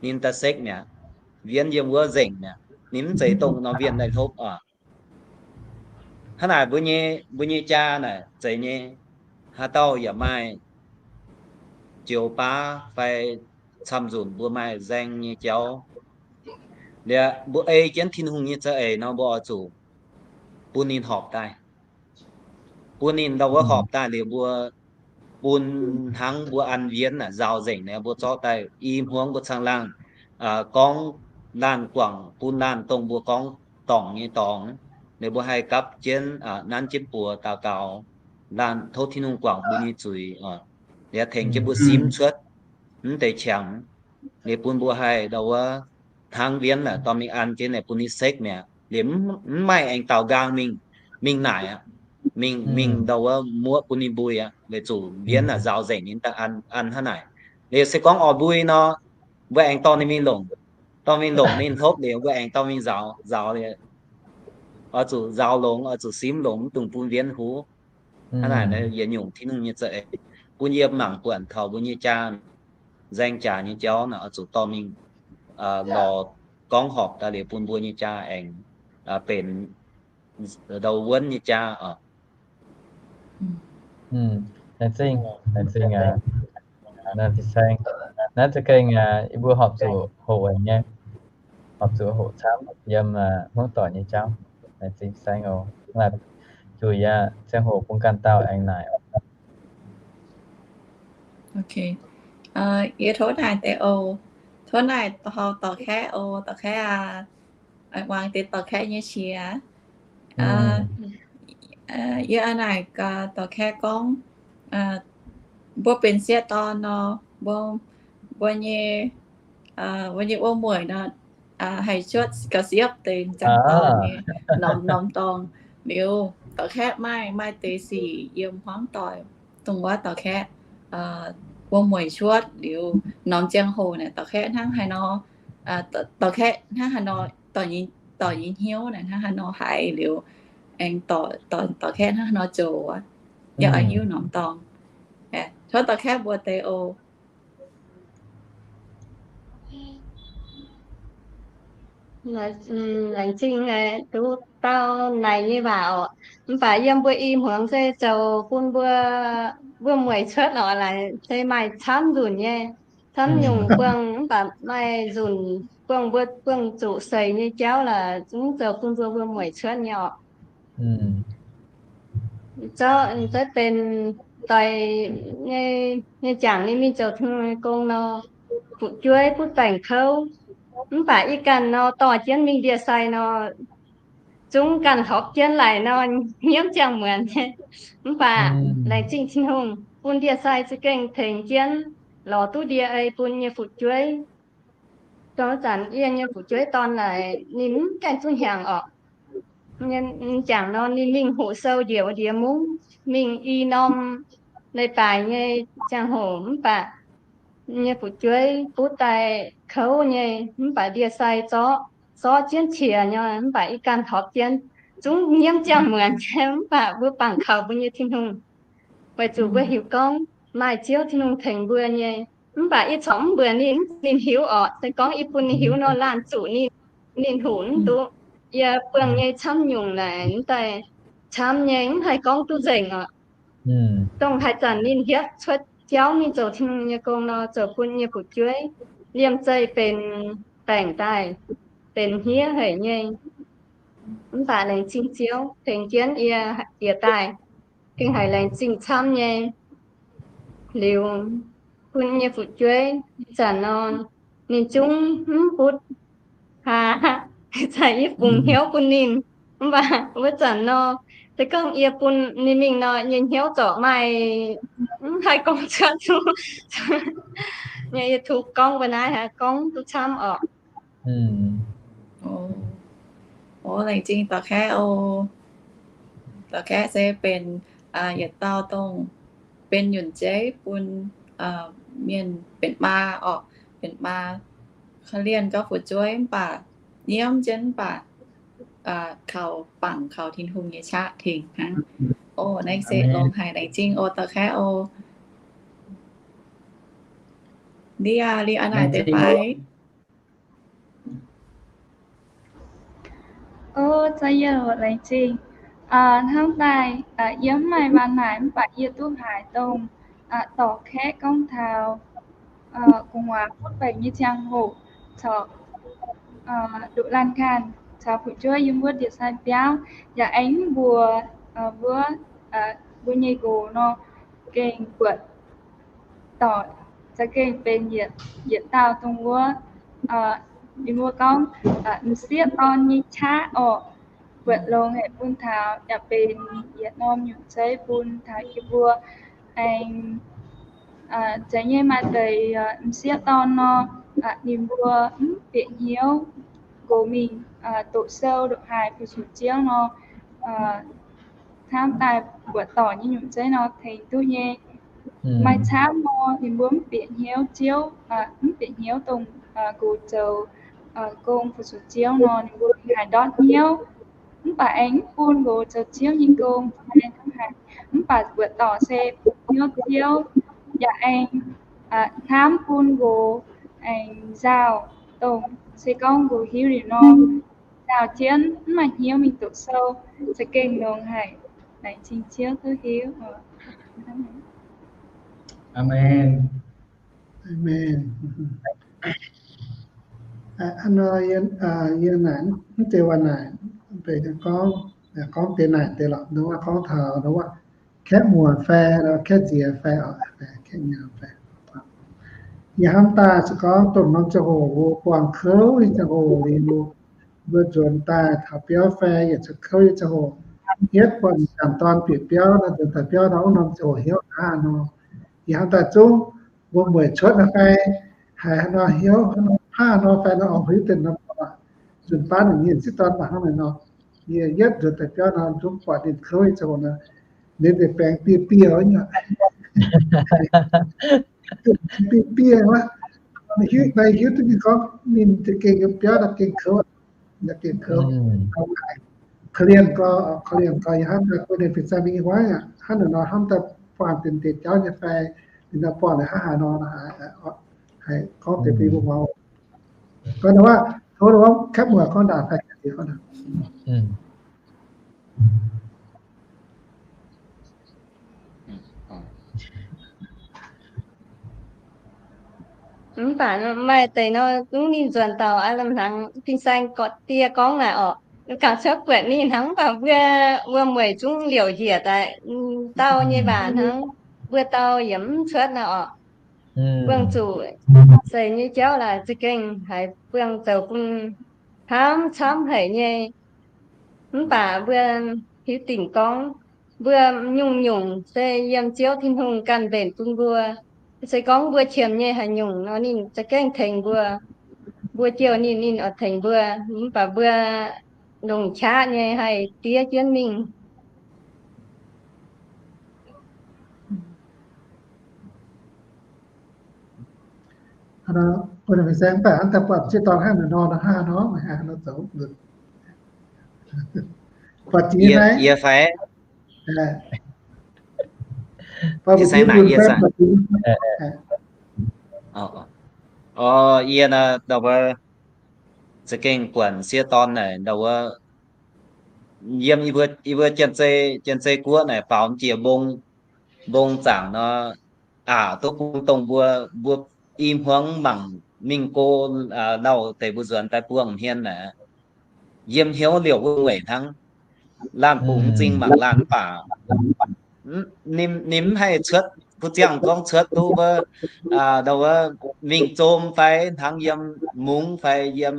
ninh daaih sekv mi'aqv. Wienv yiem wuov nzengc mi'aqv. Ninh mv zeiz dongh norm wienh daaih hlopv oc. Hnangv naaic mbuo nyei, mbuo nyei jaa naaic zeiz nyei. Haaix dauh yaac maaih joux baav fai camv nzunc mbuo maaih nzaeng nyei jauv, liuz mbuo ei jienv Tin-Hungh nyei za'eix nor, mbuo oix zuqc bun ninh horpc daaih. Bun ninh ndau wuov horpc daaih liuz, mbuo bun hnangv mbuo an wienv naaic nzaaux nzengc naaic, mbuo zorqv daaih i hmuangv mbuo caangh laangh gorngv laanh guangc bun laanh dongh mbuo gorngv dorngc nyei dorngx. Liuz mbuo haih gapv jienv nanv jienv buoz daux gaux, laanh tov Tin-Hungh guangc mbuo nyei zuiz, liuz tengx jienv mbuo simv cuotv mv deix qangx. Liuz bun mbuo haih ndau wuov hnangv wienv naaic dorh mingh an jienv naaic bun ninh sekv mi'aqv. Liuz mv maaih aengx daaux nqaang mingh, mingh naaic aqv. Mingh, mingh ndau wuov muoqv bun ninh mbui aqv. Weic zuqc wienv naaic nzaaux nzengc ninh daaih an, an hnangv naaic. Liuz se gorngv oix mbui nor, mbuo aengx dorh ninh mingh longc. Dorh mingh longc ninh hlopv liuz, mbuo aengx dorh mingh nzaaux, nzaaux liuz, oix zuqc nzaaux longx, oix zuqc simv longx, mv dungx bun wienv huv. Hnangv naaic yietc nyungc Tin-Hungh nyei za'eix bun yie mangc buatc taux mbuo nyei jaa, nzaeng jaax nyei jauv naaic oix zuqc dorh mingh lorz gorngv horpc daaih liuz bun mbuo nyei jaa aengx benx ndau wuonv nyei jaa oc. Laengz zingh, laengz zingh aa, naaiv fin-saeng. Naaiv za'gengh aa, yie mbuo horpc zuqc hoqc nyei, horpc zuqc hoqc camv yiem aa hmuangv doic nyei jauv. Laengz zingh fin-saeng oc. Juic aa, ziangh hoc bun ganh dauh aengx naaic. Ok. Yie tov naaic deix oc. Tov naaic dorh kaeqv oc, dorh kaeqv aac. Muangx deix dorh kaeqv nyei qiex. Yie naaic dorh kaeqv gorngv, mbuo benx sieqv dorn nor, mbuo, mbuo nyei, mbuo nyei wuom-mueic nor, haih cuotv ga'siepv deix m'jangc dorn nyei norm, norm dorngx. Liuz dorh kaeqv maaih, maaih deix sic yiem hmuangv doic, dongh wuov dorh kaeqv wuom-mueic cuotv liuz, norm ziangh hoc naaic dorh kaeqv hnangv haaix nor, dorh kaeqv hnangv haaix nor, dorh nyei hnyouv naaic hnangv haaix nor haiz liuz, aengx dorh kaeqv hnangv haaix nor zoux wuov, yaac oix hiuv norm dorngx. Tov dorh kaeqv mbuox deix oc. Laengz zingh duqv dauh naaic nyei waac oc. Mv baac yiem mbuo i hmuangx se zoux bun mbuo wuom-mueic cuotv oc, laaic se maaih camv nzunc nyei. Camv nyungc buangh mv baac maaih nzunc buangh mbuo buangh zuqc seix nyei jauv laaix zungv zoux bun mbuo wuom-mueic cuotv nyei oc. Zorqv benx doic nyei jangc ninh mingh zoux Tin-Hungh nyei gong nor, fu'jueiv butv baengc kouv. Mv baac ih ganh nor dorh jienv mingh ndie-sai nor, zungv ganh hlorpv jienv laic nor, hnyouv ziangh muonz nyei. Mv baac laengz zingh Tin-Hungh bun ndie-sai za'gengh tengx jienv lorz duqv ndie ei bun nyei fu'jueiv. Dongh zanc yie nyei fu'jueiv dorn laaix ninh mv gaengh zuqc hnyangx orqc. Jangc nor ninh mingh hoqc sou njiec ndie-mungv, mingh i norm leiz-baaix nyei ziangh hoc mv baac nyei fu'jueiv butv daaih kouv nyei, mv baac ndie-sai zorqv, zorqv jienv qiex nyei, mv baac ih ganh hlorpv jienv, zungv nyiemv ziangh muonz nyei, mv baac mbuo bangc kaux mbuo nyei Tin-Hungh. Weic zuqc mbuo hiuv gorngv maaih Ziouv Tin-Hungh tengx mbuo nyei. Mv baac yie corc mv mbuox ninh, ninh hiuv orqc. Se gorngv yie bun ninh hiuv nor, laanh zuqc ninh, ninh hoqc mv duqv. Yie buangh nyei camv nyungc naaic mv daaih camv nyei, mv haih gorngv duqv nzengc orqc. Dongh haaix zanc ninh hietv cuotv jauv mingh zoux Tin-Hungh nyei gong nor, zoux bun nyei fu'jueiv liemh zeih benx baengc daaih, benx hniev haic nyei. Mv baac laengz zingh Ziouv tengx jienv yie jiex daaih, gengh haiz laengz zingh camv nyei. Liuz bun nyei fu'jueiv zanc nor, ninh zungv mv butv haaix, caux yie fungx hnyouv bun ninh. Mv baac wuov zanc nor, se gorngv yie bun ninh mingh nor, yie hnyouv zorc maaih mv haih gorngv cuotv nyei. Yie tov gorngv mbuo naaiv haiz gorngv duqv camv orqc. Laengz zingh dorh kaeqv oc. Dorh kaeqv se benx yietc dauh dongh benx nyunc zeiv bun mienh benx maa orqc, benx maa korv-lienh gorngv fu'jueiv mv baac nyiemv jienv mv baac kaux bangc kaux Tin-Hungh nyei qaqv tengx hnangv. Naaiv se longx haic, laengz zingh oc dorh kaeqv oc. Liuz aa, liuz aa naaic deix fai? O, za'gengh laengz zingh. Hnamv daaih yie mv maaih waac naaic mv baac yie duqv haiz dongh dorh kaeqv gorngv taux gu'nguaaz butv baengc nyei ziangh hoc, caux ndoqc laanh ganh, caux fu'jueiv yiem wuov ndie-sai biauv, yaac aengx mbuox wuov mbuo nyei nqox nor, gengh buatc dorc za'gengh benx yietc dauh dongh wuov, ninh mbuo gorngv m'sieqv dorn nyei qaqv orqc. Buatc longx haic bun taux yaac benx yietc norm nyungc zeiv bun taux yie mbuo aengx za'gengh maaih deix m'sieqv dorn nor, ninh mbuo mv bieqc hnyouv nqox mingh doqc sou, ndoqc haaix, fu-sux Ziouv nor, hnamv daaih buatc dorc nyei nyungc zeiv nor tengx duqv nyei. Maaih camv nor ninh mbuo mv bieqc hnyouv Ziouv, mv bieqc hnyouv dongh nqox zoux gong fu-sux Ziouv nor ninh mbuo haih ndortv hnyouv. Mv baac aengx mv bun nqox zoux Ziouv nyei gong, mv baac buatc dorc se bieqc hnyouv Ziouv, yaac aengx hnamv bun nqox aengx nzauh, dongh se gorngv nqox hiuv liuz nor, nzauh jienv mv maaih hnyouv mingh doqc sou, za'gengh longx haic. Laengz zingh Ziouv duqv hiuv. Aamen. Aamen. Hnangv nor yie naaic mv deix waac naaic, gorngv, gorngv deix naaic deix lorqc, nor gorngv taux nor kaeqv muoc fai kaeqv nziex fai oc, kaeqv nyaah fai. Yie hnamv daaih se gorngv dongh norm ziangh hoc mbuo buangh kouv nyei ziangh hoc liuz, mbuo nzuonx daaih taux biauv fai yietc cuotv kouv nyei ziangh hoc, hietv buatc m'jangc dorn bieqc biauv nor, nzuonx daaih biauv nor, wuov norm ziangh hoc hnyouv hnangv haaix nor. Yie hnamv daaih zungv mbuo mueic cuotv nor fai haiz haaix nor hnyouv, hnangv haaix nor fai nor, oix hiuv duqv norm dorn, nzunc baav ninh nyei sieqv dorn mangc hnangv naaiv nor. Yie yietv nzuonx daaih biauv nor, zungv buatc ninh kouv nyei ziangh hoc nor, ninh deix baengx biei biei nyei. Biei biei wuov, hiuv, naaiv hiuv duqv ninh gorngv ninh za'gengh yiem biauv naaiv gengh kouv, naaiv gengh kouv. Korv-lienh gorx, korv-lienh gorx, yie hnamv daaih gorngv ninh fin-saeng mingh huaaiv aqv, hnangv naaic nor hnamv daaih buangh deix deix jauv nyei fai, ninh nor buangh naaic hnangv haaix nor, haiz gorngv deix bun mbuo muangx. Gorngv waac, tov wuov kaeqv muoc gorngv ndaangc fai jiex gorngv ndaangc. Mv baac maaih deix nor zungv ninh nzuonx taux aav lamh hnaangx fin-saeng gorqv-die gorngv naaic orqc, gauh cuotv buatc ninh hnangv, mv baac mbuo, mbuo mueic zungv liouc njiec daaih, dauh nyei waac hnangv, mbuo dauh yaac mv cuotv naaic orqc. Buangh zuqc seix nyei jauv laaix za'gengh haiz buangh zoux bun hnamv camv haic nyei. Mv baac mbuo hiuv dingc gorngv, mbuo nyungc-nyungc se yiem Ziouv Tin-Hungh ganh mbenc bun mbuo. Se gorngv mbuo qiemx nyei haaix nyungc nor, ninh za'gengh tengx mbuo. Mbuo jouh ninh, ninh oix tengx mbuo. Mv baac mbuo longc qaqv nyei haih diev jienv mingh. Hnangv nor, fin-saeng daaih hnangv daaih buatc sieqv dorn hnangv naaic nor, hnangv nor, hnangv nor zoux. Buatc jiex naaiv. Yie fai? Fin-saeng naaic yie saah? Yie naaic ndau wuov za'gengh buatc sieqv dorn naaic ndau wuov yiem yie mbuo, yie mbuo Janx-Zei, Janx-Zei guoqv naaic faaux jiex mbong, mbong zaangc nor, aac, duqv bung dongh mbuo, mbuo i hmuangv mangc mingh go, lauh deix mbuo nzuonx daaih buangh hmien naaic, yiem hnyouv liouc wuov mueic hnangv. Laanh bungx m'zing mangc laanh mv baac ninh, ninh mv haih cuotv, kuv ziangh gorngv cuotv duqv wuov, ndau wuov mingh zom fai hnangv yiem mungz fai yiem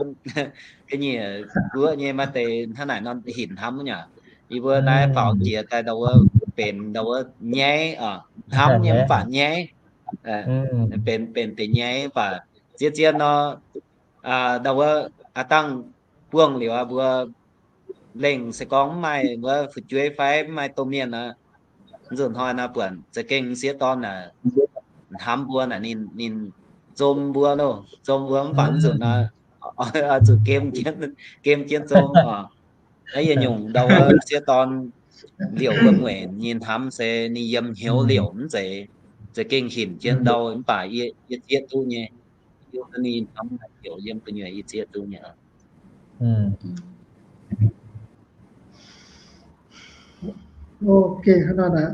ga'nyiec guoqv nyei maaih deix hnangv naaic nor hinc hnamv nyei. Yie mbuo naaiv faaux jiex daaih ndau wuov benx ndau wuov nyaiv, hnamv nyei mv baac nyaiv, benx, benx deix nyaiv mv baac ziex ziex nor, ndau wuov aav dangh buangh liuz aqv, mbuo lengh se gorngv mv maaih wuov fu'jueiv fai mv maaih domh mienh aqv, nzunc hnoi nor buatc za'gengh sieqv dorn naaic hnamv mbuo naaic, ninh, ninh zom mbuo loh, zom mbuo mv baac nzunc nor, zuqc gem jienv, gem jienv zom oc. Naaiv yietc nyungc ndau wuov sieqv dorn liouc wuom-mueic nyei hnamv se ninh yiem hnyouv liouc mv zeiz, za'gengh hinc jienv ndau mv baac yie zieqv duqv nyei. Yie ninh hnamv liouc yiem gu'nyuoz yie zieqv duqv nyei. Ok, hnangv nor naaic,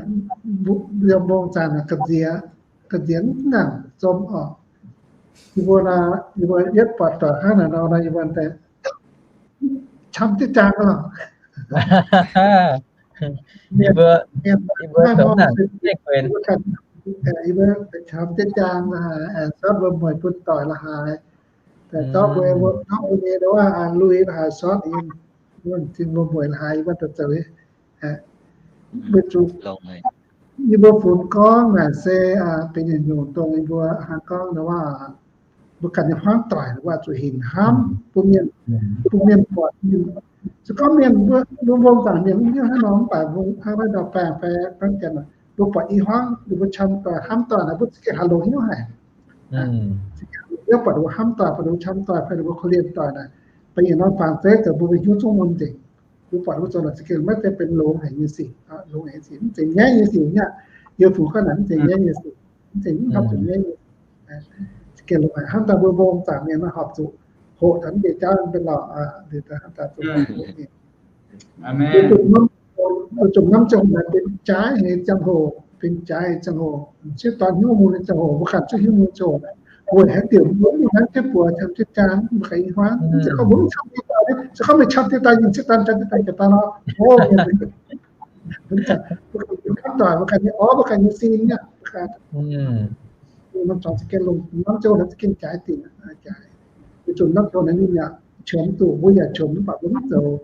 yiem mbong zanc naaic ga'nziex, ga'nziex mv nangc zom oc. Yie mbuo, yie mbuo yietv buatc doic hnangv naaic nor, yie mbuo daaih qam jienv jaang oc. Yie mbuo, yie mbuo zoux naaic, yie mbuo qam jienv jaang la'haaix, sortv wuom-mueic bun doic la'haaix, zorqv mbuo, zorqv mbuo nyei ndau wuov lui la'haaix sortv, wuom-mueic la'haaix yie mbuo daaih zoux, weic zuqc yie mbuo funx gorngv naaic se benx yietc nyungc dongh yie mbuo hnangv gorngv ndau wuov mbuo ganh nyei hmuangv doic wuov zuqc hinc hnamv bun mienh, bun mienh buatc mienh. Se gorngv mienh mbuo, mbuo mbong zanc mienh mv hiuv hnangv nor mv baac mbuo hnangv naaiv ndau baengh fai hnangv janx, mbuo buatc i hmuangv ninh mbuo qam doic hnamv doic naaic, mbuo za'gengh haih longx hnyouv haic. Za'gengh longx hnyouv buatc ninh mbuo hnamv doic, buatc ninh mbuo qam doic fai ninh mbuo korv-lienh doic naaic, baac yietc norm fangx zeiv zoux mbuo nyei hnyouv zungv mun nzengc. Mbuo buatc mbuo zoux naaic za'gengh maiv zeiz benx longx haic nyei sic, longx haic nyei sic, mv zeiz nyaiv nyei sic nyei. Yie funx gorngv naaic mv zeiz nyaiv nyei sic, mv zeiz mv haih zoux nyaiv nyei. Za'gengh longx haic, hnamv daaih mbuo mbong zanc mienh nor horpc zuqc hoqc taux mv deix jauv benx lauh, hnamv daaih zuqc hoqc nyei. Mbuo zuqc hnamv ziangh hoc naaic benx jaaix nyei ziangh hoc, benx jaaix nyei ziangh hoc, sieqv dorn hnyouv mun nyei ziangh hoc, mbuo ganh zungv hnyouv mun ziangh hoc, weic haaix diuc mbuo mv hnamv jienv buoz, qam jienv jaang, mbuo ganh i hmuangv, se gorngv mbuo mv qam jienv doic, se gorngv meih qam jienv doic, yinh sieqv dorn qam jienv doic, jiex daaih nor, o, mbuo ganh nyei hmuangv doic, mbuo ganh nyei orv, mbuo ganh nyei sin aqv. norm zuangx za'gengh longx, norm zouv naaiv za'gengh jaaix dinc, jaaix. Weic zuqc norm zuangx naaiv ninh yaac qiemx duqv, mbuo yaac qiemx mv baac mbuo mv zoux.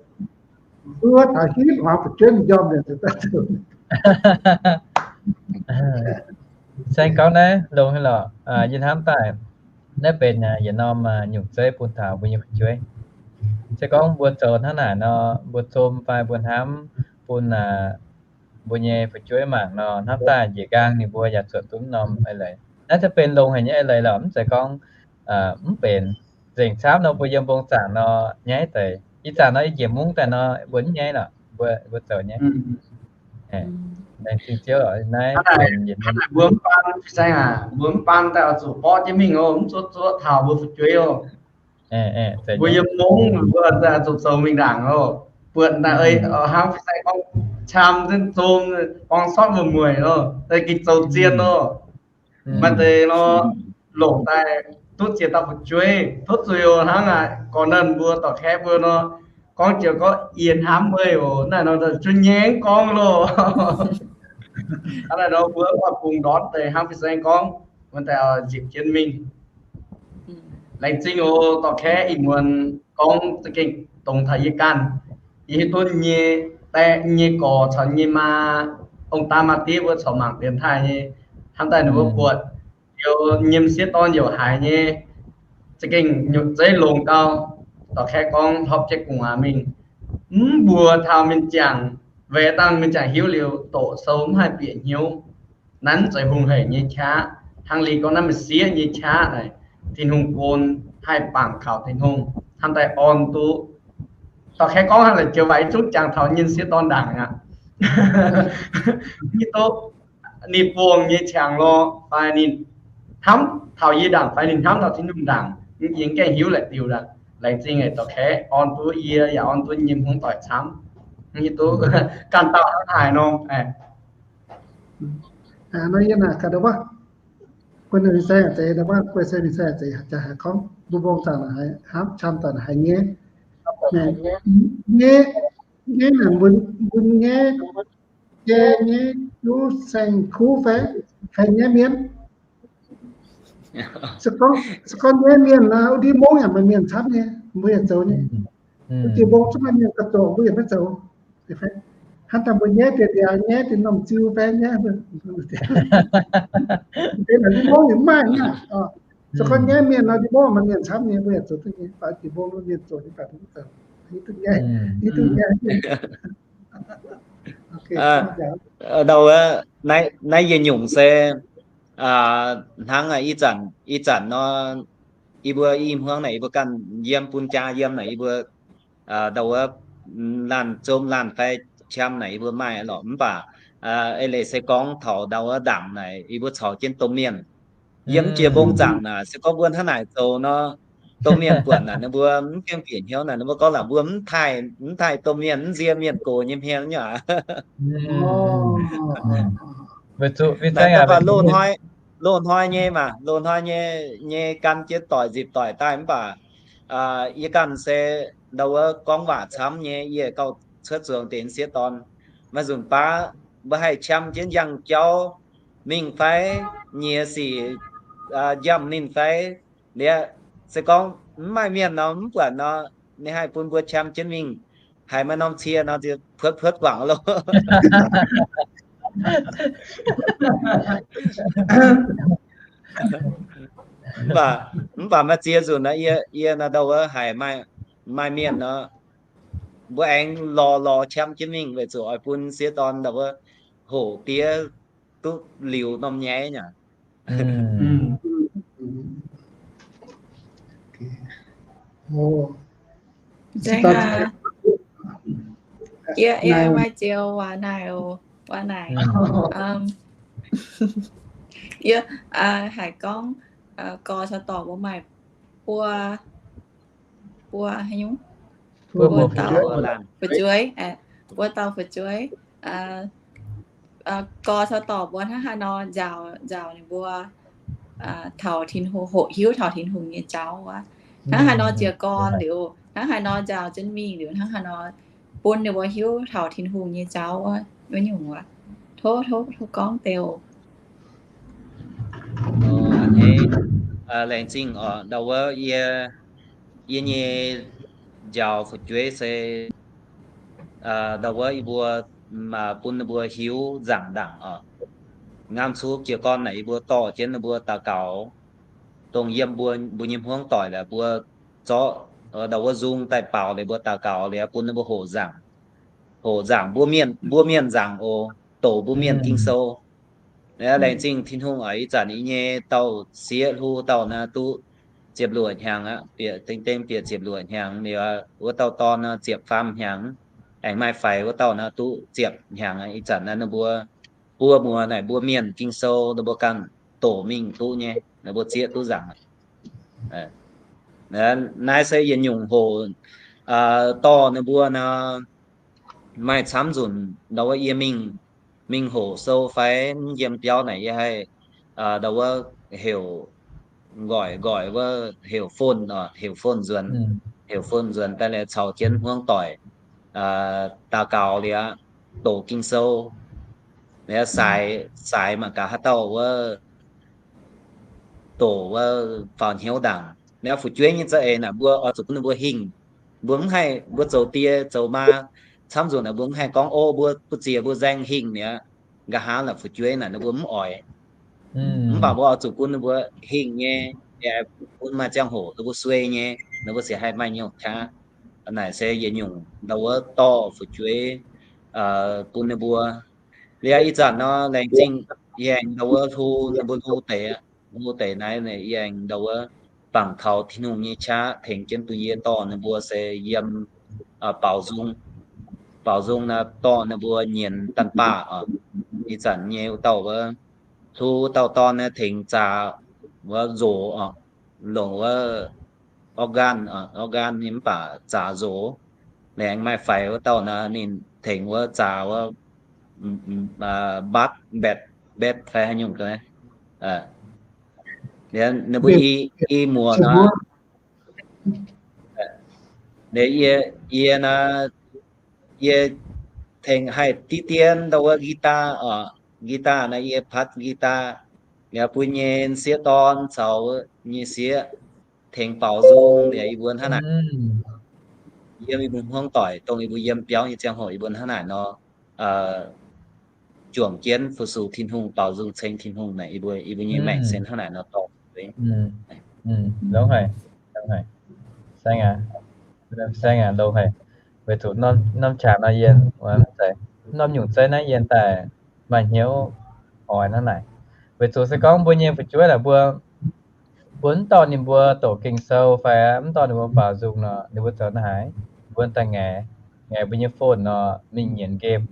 Mbuo taux hitv hmuangx fu'jueiv m'njormh liuz daaih zoux. Saeng gorngv naaiv longx haic lorqc, yie hnamv daaih naaiv benx yietc norm nyungc zeiv bun taux mbuo nyei fu'jueiv. Se gorngv mbuo zoux hnangv naaic nor, mbuo zom fai mbuo hnamv bun mbuo nyei fu'jueiv mangc nor, hnamv daaih njiec nqaang ninh mbuo yaac zuotc duqv norm eix leiz. Naaiv se benx longx haic nyei eix leiz lorqc, mv zeiz gorngv mv benx. Nzengc camv nor mbuo yiem mbong zaangc nor nyaiv deix. Ih zanc nor yie njiec mungv daaih nor mbuo mv nyaiv lorqc, mbuo zoux nyaiv. Laengz zingh Ziouv naaiv benx yietc norm. Mbuo mv baan, saeng aac, mbuo mv baan daaih oix zuqc borqv jienv mingh oc, mv zuqc zuov taux mbuo fu'jueiv oc. Mbuo yiem mungv mbuo daaih zuqc zoux mingh ndaangc oc. Buatc naaic hnangv saeng gorngv qam zinh zom, gorngv sortv mueic mueic oc, daaih gengh zoux zien oc. Maaih deix nor, longc daaih duqv ziex dauh fu'jueiv, tov zuiz oc. Hnangv naaic gorx-nernh mbuo, dorc-kaeqv mbuo nor, gorngv jiex gorngv yie hnamv meih oc, naaiv nor zunh nyei gorngv loh. Hnangv naaic nor mbuo oix bungx ndortv deix hnangv fin-saeng gorngv, wuov deix nzipc jienv mingh. Laengz zingh oc, dorc-kaeqv ih muonz gorngv za'gengh dongz taux yie ganh. Yie hiuv duqv nyei daeh, nyei gorx caux nyei maa, ong-daa maa-diev mbuo corc mangc dienx taaih nyei. Hnamv daaih ninh mbuo buatc liuz nyei m'sieqv dorn youc haiz nyei. Za'gengh nyutc zeiv longx gau. Dorc-kaeqv gorngv hlopv jienv gu'nguaaz mingh, mv mbuox taux mienh jangc, weic dangh mienh jangc hiuv liuz doqc sou mv haih bieqc hnyouv. Naaiv mv zeiz hungh hec nyei qaqv. Hnangv liuz gorngv naaiv m'sieqv nyei qaqv naaic, Tin-Hungh gon haih bangc kaux Tin-Hungh, hnamv daaih orn duqv. Dorc-kaeqv gorngv hnangv naaic joux waac, yie zungv jangx taux nyei m'sieqv dorn ndaangc aqv. Hiuv duqv ninh buangh nyei qangx lorh fai ninh hnamv taux yie ndaangc fai ninh hnamv taux Tin-Hungh ndaangc, yie mv gaengh hiuv laic diuh aqv. Laengz zingh dorc-kaeqv orn duqv yie yaac orn duqv nyei hmuangv doic camv. Hiuv duqv ganh dauh hnangv haaix nor. Nor yie naaic gaax wuov, guei ninh saeng zeiz, guei saeng ninh saeng zeiz jaax haiz gorngv mbuo mbong zaangc naaic haiz hnamv qam daaih naaic haiz nyaiv, nyaiv, nyaiv naaic mbuo nyaiv, jai nyaiv, juv saeng-kuv fai, fai nyaiv mienh. Se gorngv, se gorngv nyaiv mienh nor, ndiev mungv yaac maaih mienh camv nyei, mbuo yaac zoux nyei. Diuh mbong zungv maaih mienh gauh zoqc, mbuo yaac maiv zoux. Hnangv daaih mbuo nyaiv deix ndiangx, nyaiv deix norm ziu fai nyaiv, deix naaic ndiev mungv yaac mv maaih aqv. Se gorngv nyaiv mienh nor, ndiev mungv maaih mienh camv nyei, mbuo yaac zoux duqv nyei. Baac diuh mbong mbuo mienh zoqc nyei baac mbuo mv zoux. Hiuv duqv nyaiv, hiuv duqv nyaiv. Ndau wuov, naaiv yietc nyungc se hnangv ih zanc, ih zanc nor, yie mbuo i hmuangv naaic yie mbuo ganh yiem bun jaa yiem naaic yie mbuo ndau wuov laanh zom laanh fai qam naaic yie mbuo maaih lorqc, mv baac eix leiz se gorngv taux ndau wuov ndaangc naaic yie mbuo caux jienv domh mienh yiem jiex mbong zaangc naaic, se gorngv mbuo hnangv naaic zoux nor, domh mienh buatc naaic ninh mbuo mv gaengh bieqc hnyouv naaic, ninh mbuo gorngv laaix mbuo mv taaih, mv taaih domh mienh, mv nzie mienh gox nyei hmien nyei aqv. Loz-hnoi, loz-hnoi nyei maah, loz-hnoi nyei, nyei gan jienv doic nzipc doic daaih mv baac yie ganh se ndau wuov gorngv waac camv nyei, yie gauh cuotv zuangx deix m'sieqv dorn. Maaih nzunc baav mbuo haih qam jienv njang jauv mingh fai, nyiex sic njamv ninh fai, liuz se gorngv mv maaih mienh nor, mv buatc nor, ninh haih bun mbuo qam jienv mingh. Haiz maaih norm cie nor, ziouc puotv puotv guangc loh. Mv baac, mv baac maaih ziex nzunc nor, yie, yie nor ndau wuov haiz maaih mienh nor, mbuo aengx lorz lorz qam jienv mingh weic zuqc oix bun m'sieqv dorn ndau wuov hoqc diev duqv liuz norm nyaiv nyei. Yie, yie maaih ziex waac naaic oc, waac naaic. Yie haiz gorngv gorx caux dorc mbuo maaih buo, buo haaix nyungc, buo dauh fu'jueiv, buo dauh fu'jueiv. Gorx caux dorc mbuo hnangv haaix nor nzaaux, nzaaux ninh mbuo taux Tin-Hungh, hoqc hiuv taux Tin-Hungh nyei jauv wuov. Hnangv haaix nor jiez gorn liuz, hnangv haaix nor nzaaux jienv mingh liuz, hnangv haaix nor bun ninh mbuo hiuv taux Tin-Hungh nyei jauv wuov, wuov nyungc wuov. Tov, tov, tov gorngv deix oc. nyei. Laengz zingh oc ndau wuov yie, yie nyei njaaux fu'jueiv se ndau wuov yie mbuo bun ninh mbuo hiuv nzaangc ndaangc oc. Ngamv cuotv jiez gorn naaic yie mbuo dorh jienv ninh mbuo daux gaux, dongh yiem mbuo, mbuo nyei hmuangv doic laaix mbuo zorqv ndau wuov nzung daaih baaux ninh mbuo daux gaux liuz bun ninh mbuo hoqc nzaangc, hoqc nzaangc mbuo mienh, mbuo mienh nzaangc oc, doqc mbuo mienh Ging-Sou. Laengz zingh Tin-Hungh oc, ih zanc yie nyei dauh sieqv hlo dauh naaiv duqv ziepc luoqc hnyangx aqv, bieqc dengv dengv bieqc ziepc luoqc hnyangx liuz, wuov dauh dorn naaiv ziepc faam hnyangx, aengx maaih faix wuov dauh naaiv duqv ziepc hnyangx aqv. Ih zanc naaiv ninh mbuo buo muoz naaic mbuo mienh Ging-Sou ninh mbuo ganh doqc mingh duqv nyei, ninh mbuo zieqv duqv nzaangc. Naaiv se yietc nyungc hoqc dorh ninh mbuo nor, maaih camv nzunc ndau wuov yie mingh, mingh hoqc sou fai mv yiem biauv naaic yie haih ndau wuov heuc, nqoic nqoic wuov heuc phone, heuc phone nzuonx, heuc phone nzuonx daaih liuz caux jienv hmuangv doic daux gaux liuz aqv, doqc Ging-Sou. Liuz saaix, saaix mangc gaax haaix dauh wuov doqc wuov faaux hnyouv ndaangc. Liuz fu'jueiv nyei za'eix naaic mbuo oix zuqc bun ninh mbuo hingh. Mbuo mv haih, mbuo zoux die zoux maa camv nzunc naaic mbuo mv haih gorngv, o, mbuo buoz-ziex mbuo nzaeng hingh mi'aqv. Nqa'haav naaic fu'jueiv naaic ninh mbuo mv oix. Mv baac mbuo oix zuqc bun ninh mbuo hingh nyei, bun maaih ziangh hoc ninh mbuo suei nyei, ninh mbuo sic haih maaih nyungc qaqv. Naaic se yietc nyungc ndau wuov dorh fu'jueiv bun ninh mbuo. Liuz ih zanc nor laengz zingh yie aengx ndau wuov hlo ninh mbuo hlo deix, hlo deix naaiv yie aengx ndau wuov bangc kaux Tin-Hungh nyei qaqv tengx jienv bun yie dorh ninh mbuo se yiem baaux nzung, baaux nzung naaiv dorh ninh mbuo nyienz daanh baah oc. Ih zanc nyei wuov dauh wuov, hlo wuov dauh dorn naaiv tengx zaax wuov nzox oc, longc wuov organ, organ nyei mv baac zaax nzox. Laengz maaih faix wuov dauh naaiv ninh tengx wuov zaax wuov mbatv, mbatv, mbatv fai haaix nyungc ga'naaiv. Ninh mbuo i, i muoz nor, yie, yie naaiv, yie tengx haih diqv dien ndau wuov guitar oc. Guitar naaiv yie patv guitar, liuz bun nyei sieqv dorn caux nyei sieqv tengx baaux nzung liuz yie mbuo hnangv naaic. Yiem yie mbuo hmuangv doic dongh yie mbuo yiem biauv nyei ziangh hoc yie mbuo hnangv naaic nor, juangc jienv fu-sux Tin-Hungh, baaux nzung ceng Tin-Hungh naaic, yie mbuo, yie mbuo nyei maengc se hnangv naaic nor dorh. Saeng aac, saeng aac, loz haic. Weic zuqc norm qangx nor yie, norm nyungc zeiv naaiv yie daaih maaih hnyouv oix hnangv naaic. Weic zuqc se gorngv mbuo nyei fu'jueiv laaix mbuo, mbuo mv dorh ninh mbuo doqc Ging-Sou fai mv dorh ninh mbuo baaux nzung nor, ninh mbuo zoux naaiv haaix? Mbuo daaih ngaeqv, ngaeqv mbuo nyei phone nor mingh nyienz game.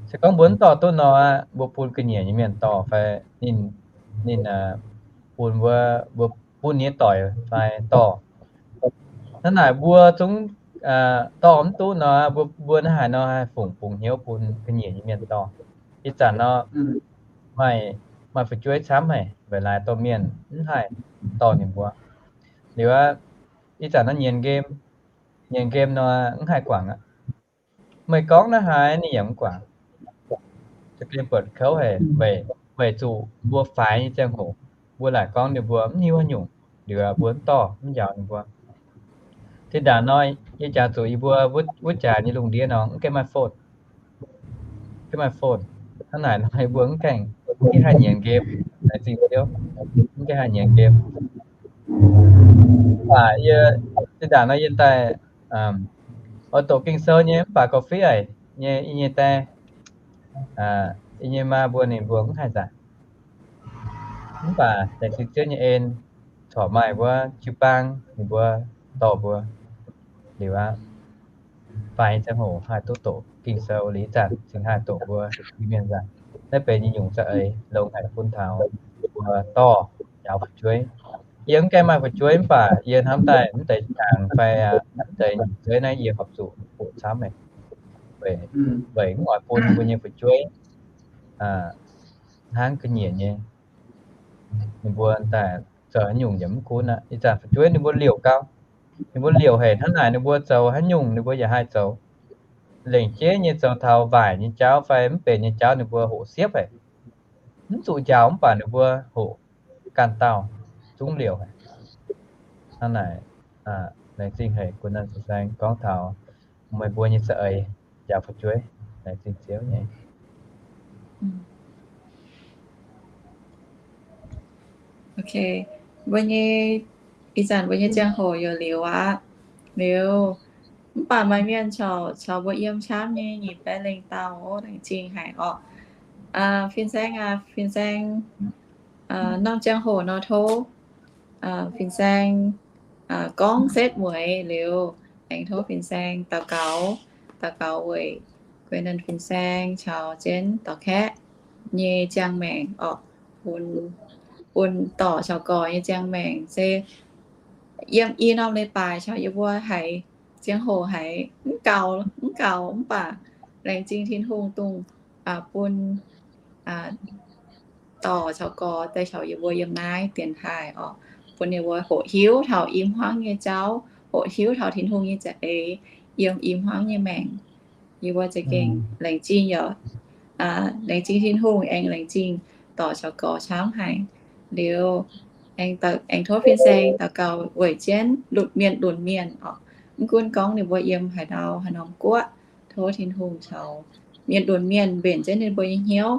Se gorngv mbuo mv dorh duqv nor, mbuo bun ga'nyiec nyei mienh dorh fai ninh, ninh bun mbuo, mbuo bun nyei doic fai dorh. Hnangv naaic mbuo zungv dorh mv duqv nor, mbuo, mbuo hnangv haaix nor haih fungc bungx hnyouv bun ga'nyiec nyei mienh dorh? Ih zanc nor, maaih, maaih fu'jueiv camv haic, weic laaix domh mienh mv haih dorh ninh mbuo. Liuz aqv, ih zanc nor nyienz game, nyienz game nor mv haih guangc aqv. Meih gorngv naaiv haaix ninh yaac mv guangc. Za'gengh buatc kouv haic, weic, weic zuqc mbuo faix nyei ziangh hoc, mbuo laaic gorngv ninh mbuo mv hiuv haaix nyungc, liuz mbuo mv dorh mv njaaux ninh mbuo. Zinh ndaangc nor, yie jangx zuqc yie mbuo wuov jaax nyei lungh ndiev nor mv gaengh maaih phone. Mv gaengh maaih phone. Hnangv naaic nor yie mbuo mv gaengh, mv gaengh haih nyienz game, laengz zingh Ziouv, mv gaengh haih nyienz game. Mv baac yie, zinh ndaangc nor yie daaih oix doqc Ging-Sou nyei, mv baac gorqv-fiqv aqv nyei, yie nyei die, yie nyei maa mbuo ninh mbuo mv haih nzangc. Mv baac laengz zingh Ziouv nyei en, corc maaih wuov jiu-baang ninh mbuo dorh mbuo. Liuz aqv, faix ziangh hoc haih duqv doqc Ging-Sou, liuz ih zanc cingx haih doqc mbuo Iu-Mienh nzangc. Naaiv benx nyei nyungc za'eix longx haic bun taux mbuo dorh njaaux fu'jueiv. Yie mv gaengh maaih fu'jueiv mv baac yie hnamv daaih mv deix jangx fai mv deix nyungc zeiv naaiv yie horpc zuqc hoqc camv meih, weic mv oix bun mbuo nyei fu'jueiv hnangv ga'nyiec nyei. Ninh mbuo daaih zoux haaix nyungc yaac mv gunv aqv. Ih zanc fu'jueiv ninh mbuo liouc gau. Ninh mbuo liouc haic hnangv naaic ninh mbuo zoux haaix nyungc ninh mbuo yaac haih zoux. Lengc jeiv nyei zoux taux waaic nyei jauv fai mv benx nyei jauv ninh mbuo hoqc siepv haic. Mv zuqc njaaux mv baac ninh mbuo hoqc. ganh dauh zungv liouc haic. Hnangv naaic, laengz zingh haic Gunv Naanh Fin-Saeng gorngv taux meih mbuo nyei za'eix njaaux fu'jueiv. Laengz zingh Ziouv nyei. Ok, mbuo nyei, ih zanc mbuo nyei ziangh hoc youc liuz aqv. Liuz, mv baac maaih mienh caux, caux mbuo yiem camv nyei nyic baeqv lengh dauh, laengz zingh haic orqc. Fin-Saeng aac, Fin-Saeng, norm ziangh hoc nor tov Fin-Saeng gorngv setv mueiz liuz, aengx tov Fin-Saeng daux gaux, daux gaux weic Gunv Naanh Fin-Saeng caux jienv dorh kaeqv nyei ziangh maengc orqc, bun, bun dorc caux gorx nyei ziangh maengc se yiem i norm leiz-baaix caux yie mbuo haiz ziangh hoc haiz mv gaux, mv gaux mv baac laengz zingh Tin-Hungh dongh bun dorc caux gorx daaih caux yie mbuo yiem naaiv dienx taaih orqc, bun yie mbuo hoqc hiuv taux i hmuangv nyei jauv, hoqc hiuv taux Tin-Hungh nyei za'eix yiem i hmuangv nyei maengc. Yie mbuo za'gengh laengz zingh yaac laengz zingh Tin-Hungh, aengx laengz zingh dorc caux gorx camv haic. Liuz, aengx tov Fin-Saeng daux gaux weic jienv lunx mienh lunx mienh orqc. Mv gunv gorngv ninh mbuo yiem haaix ndau haaix norm guoqv, tov Tin-Hungh caux mienh lunx mienh mbenc jienv ninh mbuo nyei hnyouv,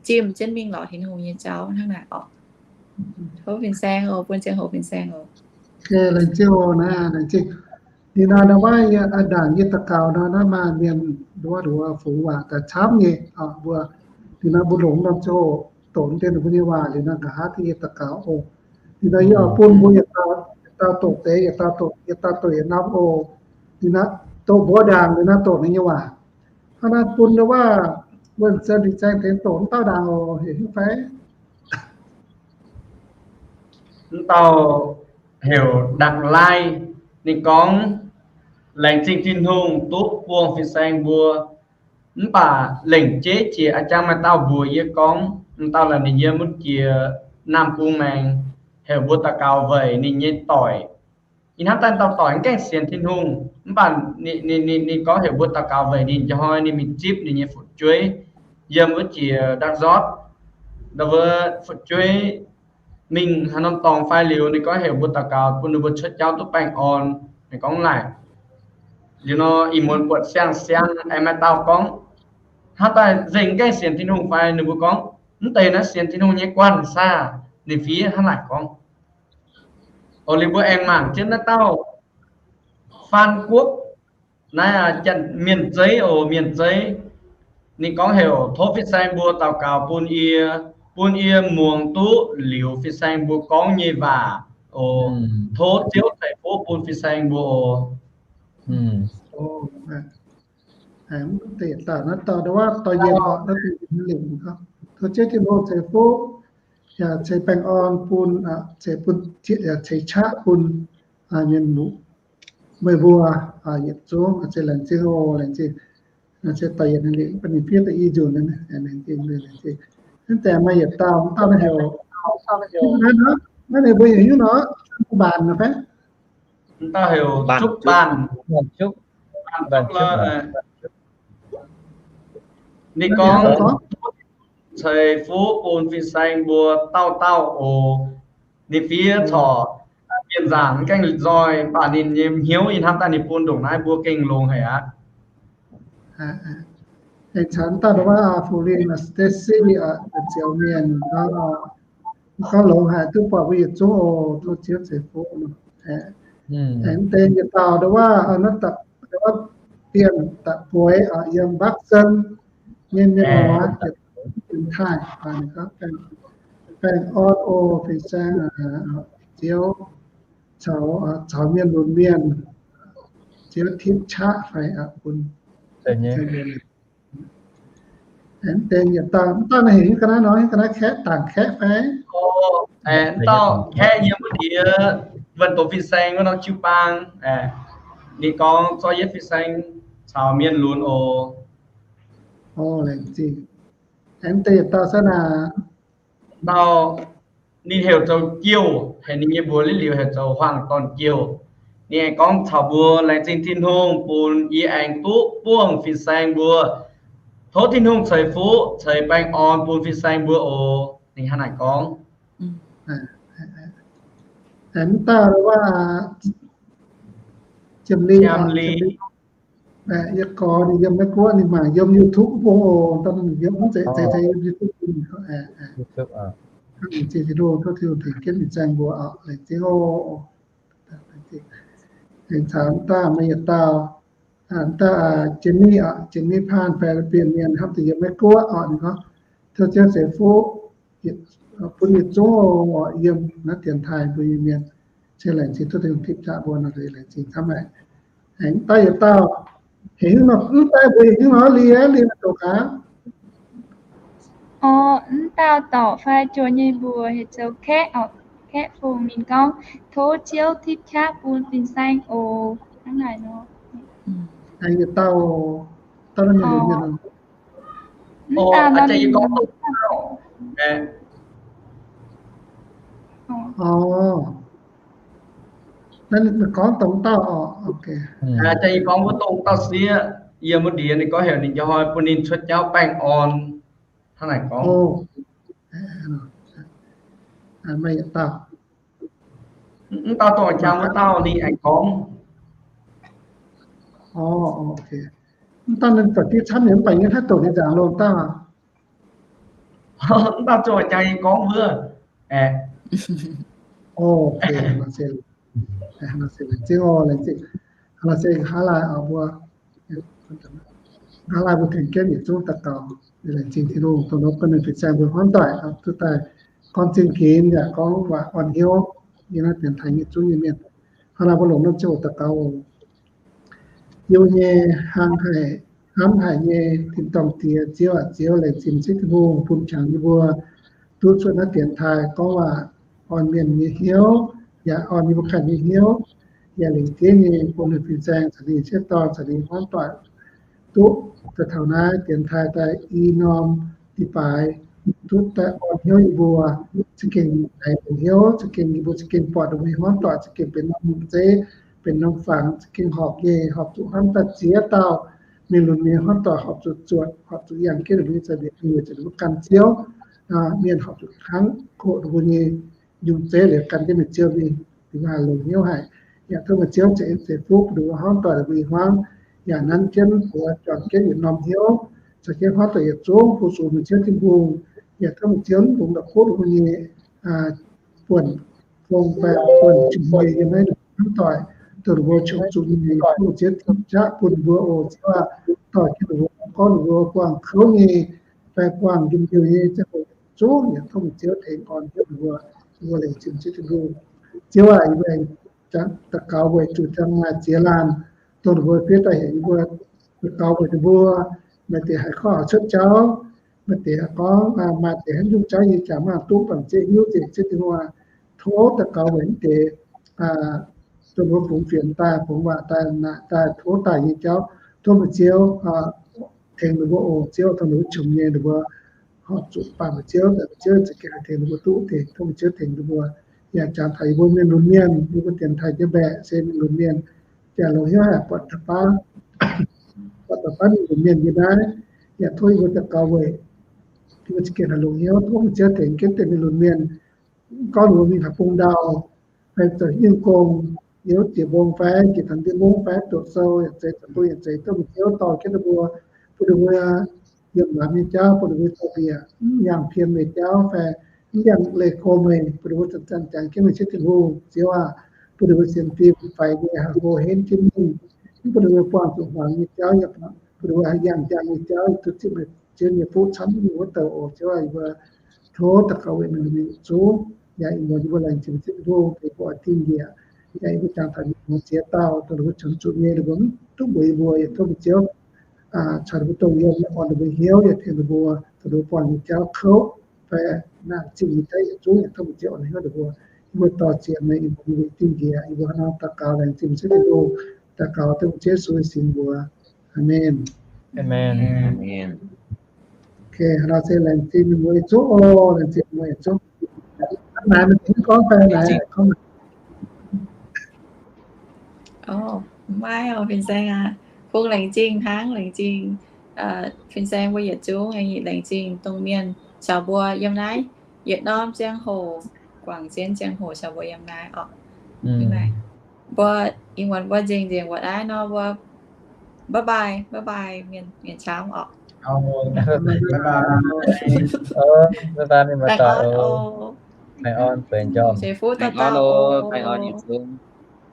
zimh jienv mingh lorz Tin-Hungh nyei jauv hnangv naaic orqc. Tov Fin-Saeng oc, bun ziangh hoc Fin-Saeng oc. Laengz zingh oc, laengz zingh. Ninh nor, nor wuov, aa, ndaangc yie daux gaux nor, naaiv maaih mienh nduov nduov fungx waac daaih camv nyei. Mbuo, ninh nor mbuo longc norm ziangh hoc doqc deix ninh mbuo nyei waac liuz nor, nqa'haav yie daux gaux oc. Ninh nor yie oix bun mbuo yietc dauh doqc deix, yietc dauh doqc, yietc dauh doqc yietc norm oc. Ninh nor doqc mbuo ndaangc, ninh nor doqc ninh nyei waac. Hnangv naaiv bun wuov, wuonh Sen Fin-Saeng tengx doqc wuov dauh ndaangc oc, heuc hiuv fai? Wuov dauh heuc Đặng Lai, ninh gorngv, laengz zingh Tin-Hungh duqv buangh Fin-Saeng mbuo. Mv baac lengc jeiv jiex a'jang maaih dauh mbuox yie gorngv, wuov dauh la'ninh yiem wuov jiex Naamh Bung Maengx, heuc mbuo daux gaux weic ninh nyei doic. Ih hnamv daaih dauh doic mv gaengh sienx Tin-Hungh, mv baac ninh, ninh, ninh gorngv heuc mbuo daux gaux weic ninh, njang hnoi ninh mingh zipv ninh nyei fu'jueiv yiem wuov jiex Đắk Lắk. Ndau wuov fu'jueiv mingh haaix norm dorngx fai liuz, ninh gorngv heuc mbuo daux gaux bun ninh mbuo cuotv jauv duqv baengh orn. Ninh gorngv laaic, liuz nor ih muonz buatc siang-siang aengx maaih dauh gorngv, hnamv daaih nzengc mv gaengh sienx Tin-Hungh fai? Ninh mbuo gorngv, mv deix naaiv sienx Tin-Hungh nyei guanh saah? Ninh fiev hnangv naaic gorngv. Oc, liuz mbuo aengx mangc jienv naaiv dauh Faan Guoqv, naaiv Janx-Mienh zeiv oc, Mienh zeiv. Ninh gorngv heuc tov Fin-Saeng mbuo daux gaux bun yie, bun yie muangx duqv liuz Fin-Saeng mbuo gorngv nyei waac oc. Tov Ziouv ceix fuqv bun Fin-Saeng mbuo oc. Tov Ziouv Tin-Hungh ceix fuqv, yaac ceix baengh orn bun, ceix bun, yaac ceix qaqv bun mienh muoz, meih mbuo yietc zungv. Laengz zingh oc, laengz zingh. Ceix daaih yietc ninh bun ninh fiev daaih i nzunc. Hnangv deix maaih yietc dauh, dauh naaiv heuc, naaiv ninh mbuo heuc hnyouv nor, Baanh nor fai? Dauh heuc Zupv Baanh. Ninh gorngv, ceix fuqv bun fin-saeng mbuo dauh dauh oc. Ninh fiev corc mienh nzaangc mv gaengh nzoih, mv baac ninh nyei hnyouv ih hnamv daaih ninh bun ndongc naaiv mbuo gengh longx haic aqv. Aengx caux dauh nor, Fu Lin, Stacy, Ziouv Mienh, gorngv longx haic, duqv buatc mbuo yietc zungv oc. Tov Ziouv ceix fuqv. Aengx deix yietc dauh nor, naaiv deix Bienh Da'bueix yiem Bắc Sơn nyei mienh muoz, Taiv, baengh orn oc, fin-saeng, Ziouv caux, caux mienh lunx mienh, Ziouv tipv qaqv fai bun. Aengx deix yietc dauh, dauh naaiv heuc nyei ga'naaiv nor, nyei ga'naaiv kaeqv, dangc kaeqv fai? Aengx dauh kaeqv yiem wuov ndiev wuonh doqc fin-saeng wuov norm jiu-baang. Ninh gorngv zorqv yietv fin-saeng caux mienh lunx oc. Laengz zingh. Aengx deix yietc dauh se naaic, dauh ninh heuc zoux Jouh, heuc ninh nyei mbuox liuz heuc zoux Huaang Dorn Jouh. Ninh aengx gorngv caux mbuo, laengz zingh Tin-Hungh bun yie aengx duqv buangh fin-saeng mbuo. Tov Tin-Hungh ceix fuqv ceix baengh orn bun fin-saeng mbuo oc. ninh hnangv naaic gorngv. Mv dauh waac, Jiem Lingh, yie gorx ninh yiem Meiv Guoqv, ninh mangc yiem YouTube bung oc, daaih ninh yiem mv zeiz zeiz yiem YouTube bung. Zingh Tin-Hungh, tov Tin-Hungh tengx jienv ninh zaangc mbuo oc, laengz zingh oc. Aengx caux mv dauh maaih yietc dauh, mv dauh Jenny oc, Jenny Paan fai Bienh Mienh hnamv deix yiem Meiv Guoqv oc, ninh gorngv, tov Ziouv ceix fuqv bun yietc zungv oc, yiem naaiv dienx taaih mbuo nyei mienh. Se laengz zingh, tov Tin-Hungh tipv qaqv mbuo nor, laengz zingh camv haic. Aengx mv dauh yietc dauh, heuc hingv nor, mv dauh mbuo heuc hingv nor, Lee, Lee doqc gaax. Orv, mv dauh dorc fai juoz nyei mbuox heuc zoux Kaeqv oc. Kaeqv Fungx ninh gorngv, tov Ziouv tipv qaqv bun fin-saeng oc. Hnangv naaic nor. Yietc dauh, dauh naaiv mienh, mv dauh naaiv mienh. Orv, naaiv ninh gorngv dongh dauh oc. Jaax yie gorngv wuov dongh dauh sieqv, yiem wuov ndiev ninh gorngv heuc ninh njang hnoi bun ninh cuotv jauv baengh orn. Hnangv naaic gorngv. Mv dauh dongh jaax wuov dauh ninh aengx gorngv. Mv dauh ninh doqc div camv nyei, mv baac yie haih doqc ninh nzaangc loh dauh. Mv dauh zoux jaax yie gorngv wuov. Laengz zingh, laengz zingh. Hnangv naaic se haaix laai mbuo, haaix laai mbuo tengx jienv yietc zungv daux gaux, laengz zingh Tin-Hungh dongh ninh bun ninh fin-saeng mbuo hmuangv doic duqv daaih gorngv zingh ginx yaac gorngv waac orn hnyouv nyei naaiv dienx taaih nyei zungv nyei mienh. Hnangv naaic mbuo longc naaiv ziangh hoc daux gaux oc. Ziouv nyei, hnamv haic, hnamv haic nyei tin-dorngh Diex, Ziouv aac, Ziouv laengz zingh sieqv Tin-Hungh bun qangx yie mbuo duqv cuotv naaiv dienx taaih gorngv waac orn mienh nyei hnyouv, yaac orn yie mbuo ganh nyei hnyouv, yaac lengc jeiv nyei bun ninh fin-saeng caux ninh sieqv dorn caux ninh hmuangv doic duqv daaih taux naaiv dienx taaih daaih i norm di baaix duqv daaih orn hnyouv yie mbuo, za'gengh haiz longx hnyouv, za'gengh yie mbuo za'gengh buatc ninh mbuo nyei hmuangv doic za'gengh benx norm zeiv, benx norm fangx, za'gengh horpc nyei, horpc zuqc hnamv daaih ziex dauh mienh lunx mienh hmuangv doic horpc zuqc zuotc, horpc zuqc yangh jienv ninh mbuo nyei za'biec, ninh mbuo ganh Ziouv, mienh horpc zuqc hnangv koqc ninh mbuo nyei yungz zeiv liuz gan jienv meih Ziouv mingh, ninh mbuo haih longx hnyouv haic. Yaac tov meih Ziouv ceix en ceix fuqv bun ninh mbuo hmuangv doic ninh mbuo nyei hmuangv, yaac nanv jienv buoz juangc jienv yietc norm hnyouv, caux jienv hmuangv doic yietc zungv fu-sux meih Ziouv Tin-Hungh. Yaac tov meih Ziouv mv longc la'kuqv ninh mbuo nyei buonc gong fai buonc jiex nyei yiem naaiv hmuangv doic, dongh ninh mbuo qiemx zuqc nyei, tov meih Ziouv tipv qaqv bun ninh mbuo oc Ziouv aac. Dorh jienv ninh mbuo, gorngv ninh mbuo buangh kouv nyei fai buangh njien-youh nyei ziangh hoc zungv, yaac tov meih Ziouv tengx orn hnyouv ninh mbuo. Yie mbuo laengz zingh Ziouv Tin-Hungh. Ziouv aac, yie mbuo daux gaux weic zuqc ziangh maah ziex laanh, dongh ninh mbuo fiev daaih heuc yie mbuo daux gaux weic ninh mbuo. Maaih deix haiz gorngv oix cuotv jauv, maaih deix gorngv maaih deix haaix nyungc jauv yie jangx maiv duqv, baac Ziouv hiuv. Zingh Ziouv Tin-Hungh aac, tov daux gaux weic mv deix dongh ninh mbuo fungx fienx daaih, fungx waac daaih, naaic daaih, tov daaih nyei jauv, tov meih Ziouv tengx ninh mbuo oc Ziouv. Dongh ninh mbuo qiemx nyei, ninh mbuo horpc zuqc bangc meih Ziouv, meih Ziouv za'gengh haih tengx ninh mbuo duqv deix. Tov meih Ziouv tengx ninh mbuo. Yaac jangx taux yie mbuo mienh lunx mienh, yie mbuo dienx taaih nyei mbaeqc se mienh lunx mienh, yaac longx hnyouv haic buatc da'faanh, buatc da'faanh mienh lunx mienh yiem naaiv. Yaac tov yie mbuo daux gaux weic yie mbuo za'gengh haih longx hnyouv. Tov meih Ziouv tengx jienv deix mienh lunx mienh, gorngv ninh mbuo mingh haaix bung ndau, fai zoux haaix nyungc gong, yiem wuov jiex mbong fai jiex taux ndiev mungv fai doqc sou yaac zeiz, zoux gong yaac zeiz, tov meih Ziouv dorh jienv ninh mbuo, bun ninh mbuo yiem lamz nyei jauv, bun ninh mbuo za'gengh mv yangh pien meih jauv fai mv yangh leih go meih, bun ninh mbuo zanc-zanc jangx jienv meih Ziouv Tin-Hungh, Ziouv aac. Bun ninh mbuo sienx fim faix nyei haih hlo henv jienv mingh. Mv bun ninh mbuo buangh zuqc hmuangx nyei jauv, yaac bun ninh mbuo haih yangh njang nyei jauv, duqv zipv meih Ziouv nyei fuqv camv nyei wuov douc oc Ziouv aac. Yie mbuo tov daux gaux weic mienh lunx mienh yietc zungv. Yaac ih muonz yie mbuo laengz zingh Ziouv Tin-Hungh tengx mbuo oix dingh njiec. Yaac yie mbuo jangx taux mienh muoz ziex dauh, dongh ninh mbuo qiemx zuqc nyei, ninh mbuo mv duqv mbuox yie mbuo, yaac tov meih Ziouv caux ninh mbuo dongh yiem, orn ninh mbuo hnyouv, yaac tengx ninh mbuo, dongh ninh mbuo buangh nyei jauv kouv fai naanc zingh nyei jauv yietc zungv, yaac tov meih Ziouv orn hnyouv ninh mbuo. Yie mbuo dorh ziex meih ih muonz yie mbuo dingh njiec. Yie mbuo hnangv nor daux gaux laengz zingh Ziouv Tin-Hungh, daux gaux dengv Ziouv Yesu nyei singx mbuox. Aamen. Aamen. Hnangv naaic se laengz zingh mienh muoz yietc zungv oc, laengz zingh mienh muoz yietc zungv. Hnangv naaic mienh gorngv fai naaic gorngv. Maiv oc, fin-saeng aac. Kungx laengz zingh hnangv, laengz zingh fin-saeng mbuo yietc zungv, laengz zingh dongh mienh caux mbuo yiem naaiv yietc norm ziangh hoc, guangc zien ziangh hoc caux mbuo yiem naaiv orqc. Mbuo ih muonz mbuo nzengc nzengc wuov naaiv nor, mbuo bye bye, bye bye, mienh, mienh camv orqc. Bye bye, mienh muoz-doic oc. Baengh orn, baengh njormh. Seix fuqv dauh dauh oc.